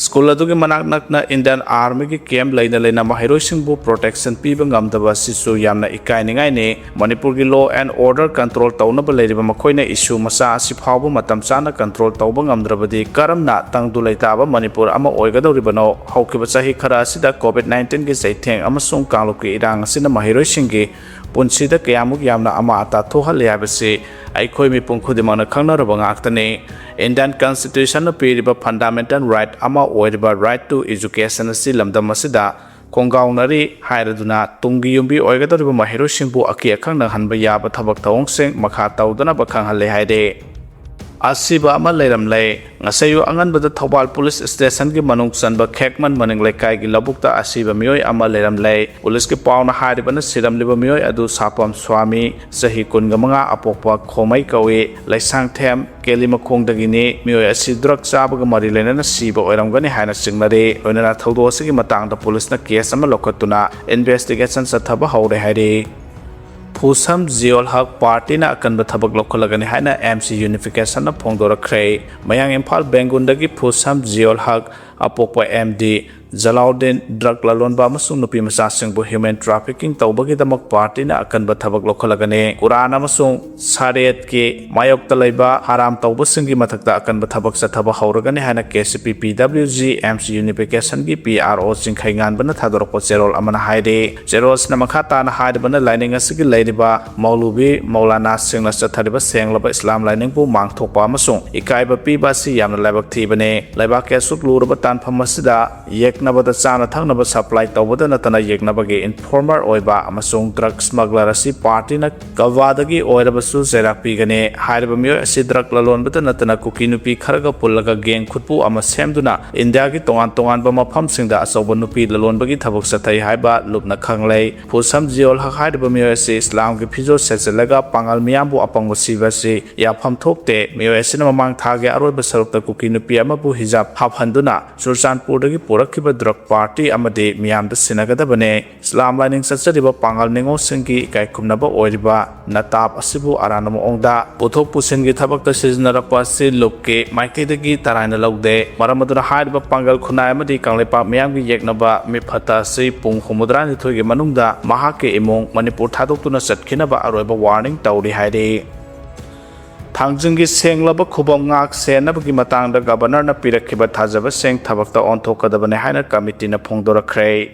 ꯁ꯭ꯀꯨꯜ ꯑꯗꯨꯒꯤ ꯃꯅꯥꯛ ꯅꯛꯅ Indian Armyꯒꯤ camp ꯂꯩꯅ ꯂꯩꯅ ꯃꯍꯩꯔꯣꯏꯁꯤꯡꯕꯨ protection ꯄꯤꯕ ꯉꯝꯗꯕ ꯑꯁꯤꯁꯨ ꯌꯥꯝꯅ ꯏꯀꯥꯏꯅꯤꯡꯉꯥꯏꯅꯤ꯫ ꯃꯅꯤꯄꯨꯔꯒꯤ law and order control ꯇꯧꯅꯕ ꯂꯩꯔꯤꯕ ꯃꯈꯣꯏꯅ issue ꯃꯆꯥ ꯑꯁꯤ ꯐꯥꯎꯕ ꯃꯇꯝ ꯆꯥꯅ control ꯇꯧꯕ ꯉꯝꯗ꯭ꯔꯕꯗꯤ ꯀꯔꯝꯅ ꯇꯪꯗꯨ ꯂꯩꯇꯥꯕ ꯃꯅꯤꯄꯨꯔ ꯑꯃ ꯑꯣꯏꯒꯗꯧꯔꯤꯕꯅꯣ? ꯍꯧꯈꯤꯕ ꯆꯍꯤ ꯈꯔ ꯑꯁꯤꯗ COVID nineteenꯒꯤ ꯆꯩꯊꯦꯡ ꯑꯃꯁꯨꯡ ꯀꯥꯡꯂꯨꯞꯀꯤ ꯏꯔꯥꯡ ꯑꯁꯤꯅ ꯃꯍꯩꯔꯣꯏꯁꯤꯡꯒꯤ ꯄꯨꯟꯁꯤꯗ ꯀꯌꯥꯃꯨꯛ ꯌꯥꯝꯅ ꯑꯃꯥ ꯑꯇꯥ ꯊꯣꯛꯍꯜꯂꯤ ꯍꯥꯏꯕꯁꯤ ꯑꯩꯈꯣꯏ ꯃꯤꯄꯨꯝ ꯈꯨꯗꯤꯡꯃꯛꯅ ꯈꯪꯅꯔꯕ ꯉꯥꯛꯇꯅꯤ꯫ Indian Constitutionꯅ ꯄꯤꯔꯤꯕ fundamental right ꯑꯃ ꯑꯣꯏꯔꯤꯕ right to education ꯑꯁꯤ ꯂꯝꯗꯝ ꯑꯁꯤꯗ ꯈꯣꯡꯒꯥꯎꯅꯔꯤ ꯍꯥꯏꯔꯗꯨꯅ ꯇꯨꯡꯒꯤ ꯌꯨꯝꯕꯤ ꯑꯣꯏꯒꯗꯧꯔꯤꯕ ꯃꯍꯩꯔꯣꯏꯁꯤꯡꯕꯨ ꯑꯀꯤ ꯑꯈꯪ ꯅꯪꯍꯟꯕ ꯌꯥꯕ ꯊꯕꯛ ꯊꯧꯑꯣꯡꯁꯤꯡ ꯃꯈꯥ ꯇꯧꯗꯅꯕ ꯈꯪꯍꯜꯂꯦ ꯍꯥꯏꯔꯦ꯫ ꯑꯁꯤꯕ ꯑꯃ ꯂꯩꯔꯝꯂꯦ꯫ ꯉꯁꯥꯏ ꯑꯌꯨꯛ ꯑꯉꯟꯕꯗ ꯊꯧꯕꯥꯜ ꯄꯨꯂꯤꯁ ꯁ꯭ꯇꯦꯁꯟꯒꯤ ꯃꯅꯨꯡ ꯆꯟꯕ ꯈꯦꯛꯃꯟ ꯃꯅꯤꯡ ꯂꯩꯀꯥꯏꯒꯤ ꯂꯧꯕꯨꯛꯇ ꯑꯁꯤꯕ ꯃꯤꯑꯣꯏ ꯑꯃ ꯂꯩꯔꯝꯂꯦ꯫ ꯄꯨꯂꯤꯁꯀꯤ ꯄꯥꯎꯅ ꯍꯥꯏꯔꯤꯕꯅ, ꯁꯤꯔꯝꯂꯤꯕ ꯃꯤꯑꯣꯏ ꯑꯗꯨ ꯁꯥꯄꯝ ꯁ꯭ꯋꯥꯃꯤ, ꯆꯍꯤ ꯀꯨꯟꯒ ꯃꯉꯥ, ꯑꯄꯣꯛꯄ ꯈꯣꯃꯩ ꯀꯧꯏ, ꯂꯩꯁꯥꯡꯊꯦꯝ ꯀꯦꯂꯤꯃꯈꯣꯡꯗꯒꯤꯅꯤ꯫ ꯃꯤꯑꯣꯏ ꯑꯁꯤ ꯗ꯭ꯔꯒ ꯆꯥꯕꯒ ꯃꯔꯤ ꯂꯩꯅꯅ ꯁꯤꯕ ꯑꯣꯏꯔꯝꯒꯅꯤ ꯍꯥꯏꯅ ꯆꯤꯡꯅꯔꯤ꯫ ꯂꯣꯏꯅꯅ ꯊꯧꯗꯣꯛ ꯑꯁꯤꯒꯤ ꯃꯇꯥꯡꯗ ꯄꯨꯂꯤꯁꯅ ꯀꯦꯁ ꯑꯃ ꯂꯧꯈꯠꯇꯨꯅ ꯏꯟꯚꯦꯁꯇꯤꯒꯦꯁꯟ ꯆꯠꯊꯕ ꯍꯧꯔꯦ ꯍꯥꯏꯔꯤ꯫ ꯐꯨꯁꯝ ꯖꯤꯌꯣꯜ ꯍꯛ ꯄꯥꯔꯇꯤꯅ ꯑꯀꯟꯕ ꯊꯕꯛ ꯂꯧꯈꯠꯂꯒꯅꯤ ꯍꯥꯏꯅ ꯑꯦꯝ ꯁꯤ ꯌꯨꯅꯤꯐꯤꯀꯦꯁꯟꯅ ꯐꯣꯡꯗꯣꯔꯛꯈ꯭ꯔꯦ꯫ ꯃꯌꯥꯡ ꯏꯝꯐꯥꯜ ꯕꯦꯡꯒꯨꯟꯗꯒꯤ ꯐꯨꯁꯝ ꯖꯤꯌꯣꯜ ꯍꯛ, ꯑꯄꯣꯛꯄ ꯑꯦꯝ ꯗꯤ ꯖꯂꯥꯎꯗꯤꯟ, ꯗ꯭ꯔꯒ ꯂꯂꯣꯟꯕ ꯑꯃꯁꯨꯡ ꯅꯨꯄꯤ ꯃꯆꯥꯁꯤꯡꯕꯨ ꯍ꯭ꯌꯨꯃꯦꯟ ꯇ꯭ꯔꯥꯐꯤꯀꯤꯡ ꯇꯧꯕꯒꯤꯗꯃꯛ ꯄꯥꯔꯇꯤꯅ ꯑꯀꯟꯕ ꯊꯕꯛ ꯂꯧꯈꯠꯂꯒꯅꯤ꯫ ꯀꯨꯔꯥꯟ ꯑꯃꯁꯨꯡ ꯁꯥꯔꯤꯌꯠꯀꯤ ꯃꯥꯌꯣꯛꯇ ꯂꯩꯕ ꯍꯔꯥꯝ ꯇꯧꯕꯁꯤꯡꯒꯤ ꯃꯊꯛꯇ ꯑꯀꯟꯕ ꯊꯕꯛ ꯆꯠꯊꯕ ꯍꯧꯔꯒꯅꯤ ꯍꯥꯏꯅ ꯀꯦ ꯁꯤ ꯄꯤ ꯄꯤ W G M C ꯌꯨꯅꯤꯐꯤꯀꯦꯁꯟꯒꯤ P R ꯑꯣ ꯆꯤꯡꯈꯩꯉꯥꯟꯕꯅ ꯊꯥꯗꯣꯔꯛꯄ ꯆꯦꯔꯣꯜ ꯑꯃꯅ ꯍꯥꯏꯔꯤ꯫ ꯆꯦꯔꯣꯜꯁꯤꯅ ꯃꯈꯥ ꯇꯥꯅ ꯍꯥꯏꯔꯤꯕꯅ, ꯂꯥꯏꯅꯤꯡ ꯑꯁꯤꯒꯤ ꯂꯩꯔꯤꯕ ꯃꯧꯂꯨꯕꯤ ꯃꯧꯂꯥꯅꯥꯁꯤꯡꯅ ꯆꯠꯊꯔꯤꯕ ꯁꯦꯡꯂꯕ ꯏꯁꯂꯥꯝ ꯂꯥꯏꯅꯤꯡꯕꯨ ꯃꯥꯡꯊꯣꯛꯄ ꯑꯃꯁꯨꯡ ꯏꯀꯥꯏꯕ ꯄꯤꯕ ꯑꯁꯤ ꯌꯥꯝꯅ ꯂꯥꯏꯕꯛ ꯊꯤꯕꯅꯤ꯫ ꯂꯩꯕꯥꯛꯀꯤ ꯑꯁꯨꯛ ꯂꯨꯔꯕ ꯇꯥꯟꯐꯝ ꯑꯁꯤꯗ ꯌꯦꯛꯅꯕꯗ ꯆꯥꯅ ꯊꯛꯅꯕ ꯁꯄ꯭ꯂꯥꯏ ꯇꯧꯕꯗ ꯅꯠꯇꯅ ꯌꯦꯛꯅꯕꯒꯤ ꯏꯟꯐꯣꯔꯃꯔ ꯑꯣꯏꯕ ꯑꯃꯁꯨꯡ ꯗ꯭ꯔꯒ ꯁ꯭ꯃꯒꯂꯔ ꯑꯁꯤ ꯄꯥꯔꯇꯤꯅ ꯒꯋꯥꯗꯒꯤ ꯑꯣꯏꯔꯕꯁꯨ ꯆꯩꯔꯥꯛ ꯄꯤꯒꯅꯤ꯫ ꯍꯥꯏꯔꯤꯕ ꯃꯤꯑꯣꯏ ꯑꯁꯤ ꯗ꯭ꯔꯒ ꯂꯂꯣꯟꯕꯗ ꯅꯠꯇꯅ ꯀꯨꯀꯤ ꯅꯨꯄꯤ ꯈꯔꯒ ꯄꯨꯜꯂꯒ ꯒꯦꯡ ꯈꯨꯠꯄꯨ ꯑꯃ ꯁꯦꯝꯗꯨꯅ ꯏꯟꯗꯤꯌꯥꯒꯤ ꯇꯣꯉꯥꯟ ꯇꯣꯉꯥꯟꯕ ꯃꯐꯝꯁꯤꯡꯗ ꯑꯆꯧꯕ ꯅꯨꯄꯤ ꯂꯂꯣꯟꯕꯒꯤ ꯊꯕꯛ ꯆꯠꯊꯩ ꯍꯥꯏꯕ ꯂꯨꯞꯅ ꯈꯪꯂꯦ꯫ ꯐꯨꯁꯝ ꯖꯤꯌꯣꯜ ꯍꯛ ꯍꯥꯏꯔꯤꯕ ꯃꯤꯑꯣꯏ ꯑꯁꯤ ꯏꯁꯂꯥꯝꯒꯤ ꯐꯤꯖꯣꯜ ꯁꯦꯠꯆꯜꯂꯒ ꯄꯥꯡꯒꯜ ꯃꯤꯌꯥꯝꯕꯨ ꯑꯄꯪꯕ ꯁꯤꯕ ꯑꯁꯤ ꯌꯥꯐꯝ ꯊꯣꯛꯇꯦ꯫ ꯃꯤꯑꯣꯏ ꯑꯁꯤꯅ ꯃꯃꯥꯡ ꯊꯥꯒꯤ ꯑꯔꯣꯏꯕ ꯁꯔꯨꯛꯇ ꯀꯨꯀꯤ ꯅꯨꯄꯤ ꯑꯃꯕꯨ ꯍꯤꯖꯥꯕ ꯍꯥꯞꯍꯟꯗꯨꯅ ꯆꯨꯔꯆꯥꯟꯄꯨꯔꯗꯒꯤ ꯄꯨꯔꯛꯈꯤꯕ ꯗ꯭ꯔꯒ ꯄꯥꯔꯇꯤ ꯑꯃꯗꯤ ꯃꯤꯌꯥꯝꯗ ꯁꯤꯟꯅꯒꯗꯕꯅꯤ꯫ ꯏꯁꯂꯥꯝ ꯂꯥꯏꯅꯤꯡ ꯆꯠꯆꯔꯤꯕ ꯄꯥꯡꯒꯜ ꯅꯤꯉꯣꯜꯁꯤꯡꯒꯤ ꯏꯀꯥꯏ ꯈꯨꯝꯅꯕ ꯑꯣꯏꯔꯤꯕ ꯅꯇꯥꯞ ꯑꯁꯤꯕꯨ ꯑꯔꯥꯟꯕ ꯃꯑꯣꯡꯗ ꯄꯨꯊꯣꯛ ꯄꯨꯁꯤꯟꯒꯤ ꯊꯕꯛꯇ ꯁꯤꯖꯤꯟꯅꯔꯛꯄ ꯑꯁꯤ ꯂꯨꯞꯀꯤ ꯃꯥꯏꯀꯩꯗꯒꯤ ꯇꯔꯥꯏꯅ ꯂꯧꯗꯦ꯫ ꯃꯔꯝ ꯑꯗꯨꯅ ꯍꯥꯏꯔꯤꯕ ꯄꯥꯡꯒꯜ ꯈꯨꯟꯅꯥꯏ ꯑꯃꯗꯤ ꯀꯪꯂꯩꯄꯥꯛ ꯃꯤꯌꯥꯝꯒꯤ ꯌꯦꯛꯅꯕ ꯃꯤꯐꯠꯇ ꯑꯁꯤ ꯄꯨꯡ ꯍꯨꯝꯐꯨꯇꯔꯥꯅꯤꯊꯣꯏꯒꯤ ꯃꯅꯨꯡꯗ ꯃꯍꯥꯛꯀꯤ ꯏꯃꯨꯡ ꯃꯅꯤꯄꯨꯔ ꯊꯥꯗꯣꯛꯇꯨꯅ ꯆꯠꯈꯤꯅꯕ ꯑꯔꯣꯏꯕ ꯋꯥꯔꯅꯤꯡ ꯇꯧꯔꯤ ꯍꯥꯏꯔꯤ꯫ ꯊꯥꯡꯖꯤꯡꯒꯤ ꯁꯦꯡꯂꯕ ꯈꯨꯕꯝ ꯉꯥꯛ ꯁꯦꯟꯅꯕꯒꯤ ꯃꯇꯥꯡꯗ ꯒꯕꯔꯅꯔꯅ ꯄꯤꯔꯛꯈꯤꯕ ꯊꯥꯖꯕꯁꯤꯡ ꯊꯕꯛꯇ ꯑꯣꯟꯊꯣꯛꯀꯗꯕꯅꯤ ꯍꯥꯏꯅ ꯀꯃꯤꯇꯤꯅ ꯐꯣꯡꯗꯣꯔꯛꯈ꯭ꯔꯦ꯫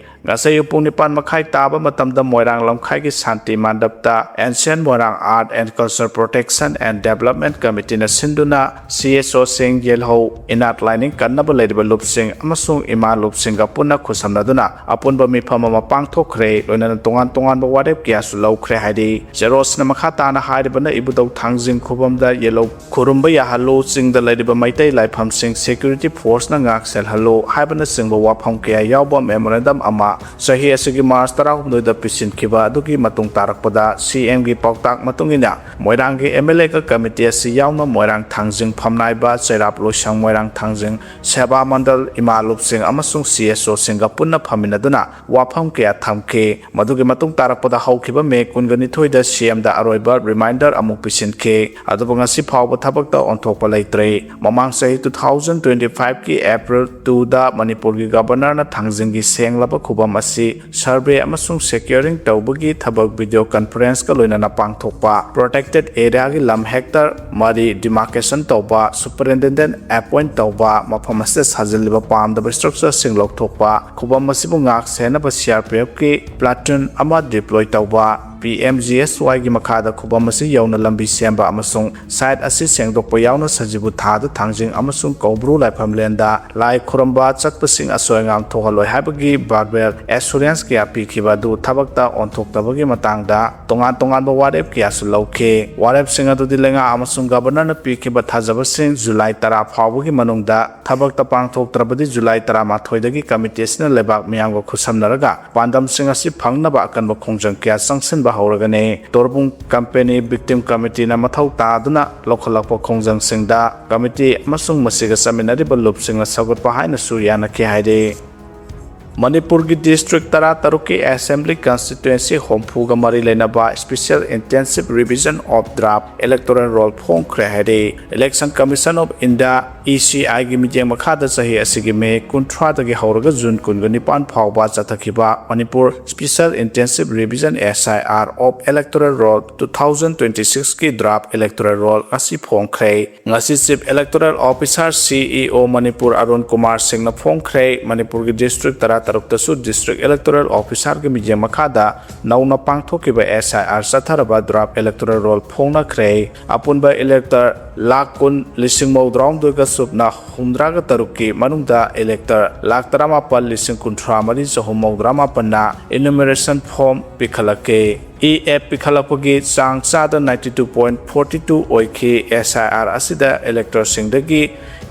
ꯉꯁꯥꯏ ꯑꯌꯨꯛ ꯄꯨꯡ ꯅꯤꯄꯥꯟ ꯃꯈꯥꯏ ꯇꯥꯕ ꯃꯇꯝꯗ ꯃꯣꯏꯔꯥꯡ ꯂꯝꯈꯥꯏꯒꯤ ꯁꯥꯟꯇꯤ ꯃꯥꯟꯗꯞꯇ Ancient Moirang Art and Culture Protection and Development Committeeꯅ ꯁꯤꯟꯗꯨꯅ ꯁꯤ ꯑꯦꯁ ꯑꯣꯁꯤꯡ, ꯌꯦꯜꯍꯧ, ꯏꯅꯥꯠ ꯂꯥꯏꯅꯤꯡ ꯀꯟꯅꯕ ꯂꯩꯔꯤꯕ ꯂꯨꯞꯁꯤꯡ ꯑꯃꯁꯨꯡ ꯏꯃꯥ ꯂꯨꯞꯁꯤꯡꯒ ꯄꯨꯟꯅ ꯈꯨꯠꯁꯝꯅꯗꯨꯅ ꯑꯄꯨꯟꯕ ꯃꯤꯐꯝ ꯑꯃ ꯄꯥꯡꯊꯣꯛꯈ꯭ꯔꯦ꯫ ꯂꯣꯏꯅꯅ ꯇꯣꯉꯥꯟ ꯇꯣꯉꯥꯟꯕ ꯋꯥꯔꯦꯞ ꯀꯌꯥꯁꯨ ꯂꯧꯈ꯭ꯔꯦ ꯍꯥꯏꯔꯤ꯫ ꯆꯦꯔꯣꯁꯅ ꯃꯈꯥ ꯇꯥꯅ ꯍꯥꯏꯔꯤꯕꯅ, ꯏꯕꯨꯙꯧ ꯊꯥꯡꯖꯤꯡ ꯈꯨꯕꯝꯗ ꯌꯦꯜꯍꯧ, ꯈꯨꯔꯨꯝꯕ ꯌꯥꯍꯜꯂꯨ, ꯆꯤꯡꯗ ꯂꯩꯔꯤꯕ ꯃꯩꯇꯩ ꯂꯥꯏꯐꯝꯁꯤꯡ security forceꯅ ꯉꯥꯛ ꯁꯦꯜꯍꯜꯂꯨ ꯍꯥꯏꯕꯅꯆꯤꯡꯕ ꯋꯥꯐꯝ ꯀꯌꯥ ꯌꯥꯎꯕ memorandum ꯑꯃ ꯆꯍꯤ ꯑꯁꯤꯒꯤ March ꯇꯔꯥꯍꯨꯝꯗꯣꯏꯗ ꯄꯤꯁꯤꯟꯈꯤꯕ ꯑꯗꯨꯒꯤ ꯃꯇꯨꯡ ꯇꯥꯔꯛꯄꯗ, CMꯒꯤ ꯄꯥꯎꯇꯥꯛ ꯃꯇꯨꯡ ꯏꯟꯅ, ꯃꯣꯏꯔꯥꯡꯒꯤ MLAꯒ committee ꯑꯁꯤ ꯌꯥꯎꯅ ꯃꯣꯏꯔꯥꯡ ꯊꯥꯡꯖꯤꯡ, ꯐꯝꯅꯥꯏꯕ, ꯆꯩꯔꯥꯞ, ꯂꯣꯏꯁꯪ, ꯃꯣꯏꯔꯥꯡ ꯊꯥꯡꯖꯤꯡ, ꯁꯦꯕꯥ ꯃꯟꯗꯜ, ꯏꯃꯥ ꯂꯨꯞꯁꯤꯡ ꯑꯃꯁꯨꯡ CSOꯁꯤꯡꯒ ꯄꯨꯟꯅ ꯐꯝꯃꯤꯟꯅꯗꯨꯅ ꯋꯥꯐꯝ ꯀꯌꯥ ꯊꯝꯈꯤ꯫ ꯃꯗꯨꯒꯤ ꯃꯇꯨꯡ ꯇꯥꯔꯛꯄꯗ ꯍꯧꯈꯤꯕ May ꯀꯨꯟꯒ ꯅꯤꯊꯣꯏꯗ CMꯗ ꯑꯔꯣꯏꯕ reminder ꯑꯃꯨꯛ ꯄꯤꯁꯤꯟꯈꯤ꯫ ꯑꯗꯨꯕꯨ ꯉꯁꯤ ꯐꯥꯎꯕ ꯊꯕꯛꯇ ꯑꯣꯟꯊꯣꯛꯄ ꯂꯩꯇ꯭ꯔꯤ꯫ ꯃꯃꯥꯡ ꯆꯍꯤ two thousand twenty fiveꯀꯤ April twoꯗ ꯃꯅꯤꯄꯨꯔꯒꯤ Governorꯅ ꯊꯥꯡꯖꯤꯡꯒꯤ ꯁꯦꯡꯂꯕ ꯈꯨꯕꯝ ꯑꯁꯤ survey ꯑꯃꯁꯨꯡ securing ꯇꯧꯕꯒꯤ ꯊꯕꯛ video conferenceꯀ ꯂꯣꯏꯅꯅ ꯄꯥꯡꯊꯣꯛꯄ, protected areaꯒꯤ ꯂꯝ hectare ꯃꯔꯤ demarcation ꯇꯧꯕ, superintendent appoint ꯇꯧꯕ, ꯃꯐꯝ ꯑꯁꯤꯗ ꯁꯥꯖꯤꯜꯂꯤꯕ ꯄꯥꯝꯗꯕ structureꯁꯤꯡ ꯂꯧꯊꯣꯛꯄ, ꯈꯨꯕꯝ ꯑꯁꯤꯕꯨ ꯉꯥꯛ ꯁꯦꯟꯅꯕ CRPFꯀꯤ platoon ꯑꯃ deploy ꯇꯧꯕ, PMGSYꯒꯤ ꯃꯈꯥꯗ ꯈꯨꯕꯝ ꯑꯁꯤ ꯌꯧꯅ ꯂꯝꯕꯤ ꯁꯦꯝꯕ ꯑꯃꯁꯨꯡ site ꯑꯁꯤ ꯁꯦꯡꯗꯣꯛꯄ ꯌꯥꯎꯅ ꯁꯖꯤꯕꯨ ꯊꯥꯗ ꯊꯥꯡꯖꯤꯡ ꯑꯃꯁꯨꯡ ꯀꯧꯕ꯭ꯔꯨ ꯂꯥꯏꯐꯝꯂꯦꯟꯗ ꯂꯥꯏ ꯈꯨꯔꯨꯝꯕ ꯆꯠꯄꯁꯤꯡ ꯑꯁꯣꯏ ꯑꯉꯥꯝ ꯊꯣꯛꯍꯜꯂꯣꯏ ꯍꯥꯏꯕꯒꯤ verbal assurance ꯀꯌꯥ ꯄꯤꯈꯤꯕ ꯑꯗꯨ ꯊꯕꯛꯇ ꯑꯣꯟꯊꯣꯛꯇꯕꯒꯤ ꯃꯇꯥꯡꯗ ꯇꯣꯉꯥꯟ ꯇꯣꯉꯥꯟꯕ ꯋꯥꯔꯦꯞ ꯀꯌꯥꯁꯨ ꯂꯧꯈꯤ꯫ ꯋꯥꯔꯦꯞꯁꯤꯡ ꯑꯗꯨꯗꯤ ꯂꯩꯉꯥꯛ ꯑꯃꯁꯨꯡ Governorꯅ ꯄꯤꯈꯤꯕ ꯊꯥꯖꯕꯁꯤꯡ July ꯇꯔꯥ ꯐꯥꯎꯕꯒꯤ ꯃꯅꯨꯡꯗ ꯊꯕꯛꯇ ꯄꯥꯡꯊꯣꯛꯇ꯭ꯔꯕꯗꯤ July ꯇꯔꯥꯃꯥꯊꯣꯏꯗꯒꯤ committee ꯑꯁꯤꯅ ꯂꯩꯕꯥꯛ ꯃꯤꯌꯥꯝꯒ ꯈꯨꯠꯁꯝꯅꯔꯒ ꯄꯥꯟꯗꯝꯁꯤꯡ ꯑꯁꯤ ꯐꯪꯅꯕ ꯑꯀꯟꯕ ꯈꯣꯡꯖꯪ ꯀꯌꯥ ꯆꯪꯁꯤꯟꯕ ꯍꯧꯔꯒꯅꯤ꯫ ꯇꯣꯔꯕꯨꯡ company victim committeeꯅ ꯃꯊꯧ ꯇꯥꯗꯨꯅ ꯂꯧꯈꯠꯂꯛꯄ ꯈꯣꯡꯖꯪꯁꯤꯡꯗ committee ꯑꯃꯁꯨꯡ ꯃꯁꯤꯒ ꯆꯠꯃꯤꯟꯅꯔꯤꯕ ꯂꯨꯞꯁꯤꯡꯅ ꯁꯧꯒꯠꯄ ꯍꯥꯏꯅꯁꯨ ꯌꯥꯅꯈꯤ ꯍꯥꯏꯔꯤ꯫ ꯃꯅꯤꯄꯨꯔꯒꯤ district ꯇꯔꯥꯇꯔꯨꯛꯀꯤ assembly constituency ꯍꯨꯝꯐꯨꯒ ꯃꯔꯤ ꯂꯩꯅꯕ Special Intensive Revision of Draft Electoral Roll ꯐꯣꯡꯈ꯭ꯔꯦ ꯍꯥꯏꯔꯤ꯫ Election Commission of India, ECIꯒꯤ ꯃꯤꯠꯌꯦꯡ ꯃꯈꯥꯗ ꯆꯍꯤ ꯑꯁꯤꯒꯤ May ꯀꯨꯟꯊ꯭ꯔꯥꯗꯒꯤ ꯍꯧꯔꯒ June ꯀꯨꯟꯒ ꯅꯤꯄꯥꯟ ꯐꯥꯎꯕ ꯆꯠꯊꯈꯤꯕ Manipur Special Intensive Revision, SIR, of Electoral Roll two thousand twenty sixꯀꯤ draft electoral roll ꯉꯁꯤ ꯐꯣꯡꯈ꯭ꯔꯦ꯫ ꯉꯁꯤ Chief Electoral Officer, CEO, Manipur Arun Kumar ꯁꯤꯡꯅ ꯐꯣꯡꯈ꯭ꯔꯦ꯫ ꯃꯅꯤꯄꯨꯔꯒꯤ district ꯇꯔꯥ ꯇꯔꯨꯛꯇꯁꯨ District Electoral Officerꯒꯤ ꯃꯤꯠꯌꯦꯡ ꯃꯈꯥꯗ ꯅꯧꯅ ꯄꯥꯡꯊꯣꯛꯈꯤꯕ S I R ꯆꯠꯊꯔꯕ draft electoral roll ꯐꯣꯡꯅꯈ꯭ꯔꯦ꯫ ꯑꯄꯨꯟꯕ elector ꯂꯥꯈ ꯀꯨꯟ ꯂꯤꯁꯤꯡ ꯃꯧꯗ꯭ꯔꯥꯍꯨꯝꯗꯣꯏꯒ ꯁꯨꯞꯅ ꯍꯨꯝꯗ꯭ꯔꯥꯒ ꯇꯔꯨꯛꯀꯤ ꯃꯅꯨꯡꯗ elector ꯂꯥꯈ ꯇꯔꯥꯃꯥꯄꯜ ꯂꯤꯁꯤꯡ ꯀꯨꯟꯊ꯭ꯔꯥ ꯃꯔꯤ ꯆꯍꯨꯝ ꯃꯧꯗ꯭ꯔꯥ ꯃꯥꯄꯟꯅ enumeration form ꯄꯤꯈꯠꯂꯛꯈꯤ꯫ E-F ꯄꯤꯈꯠꯂꯛꯄꯒꯤ ꯆꯥꯡ ꯆꯥꯗ ninety two point forty two ꯑꯣꯏꯈꯤ꯫ S I R ꯑꯁꯤꯗ electorꯁꯤꯡꯗꯒꯤ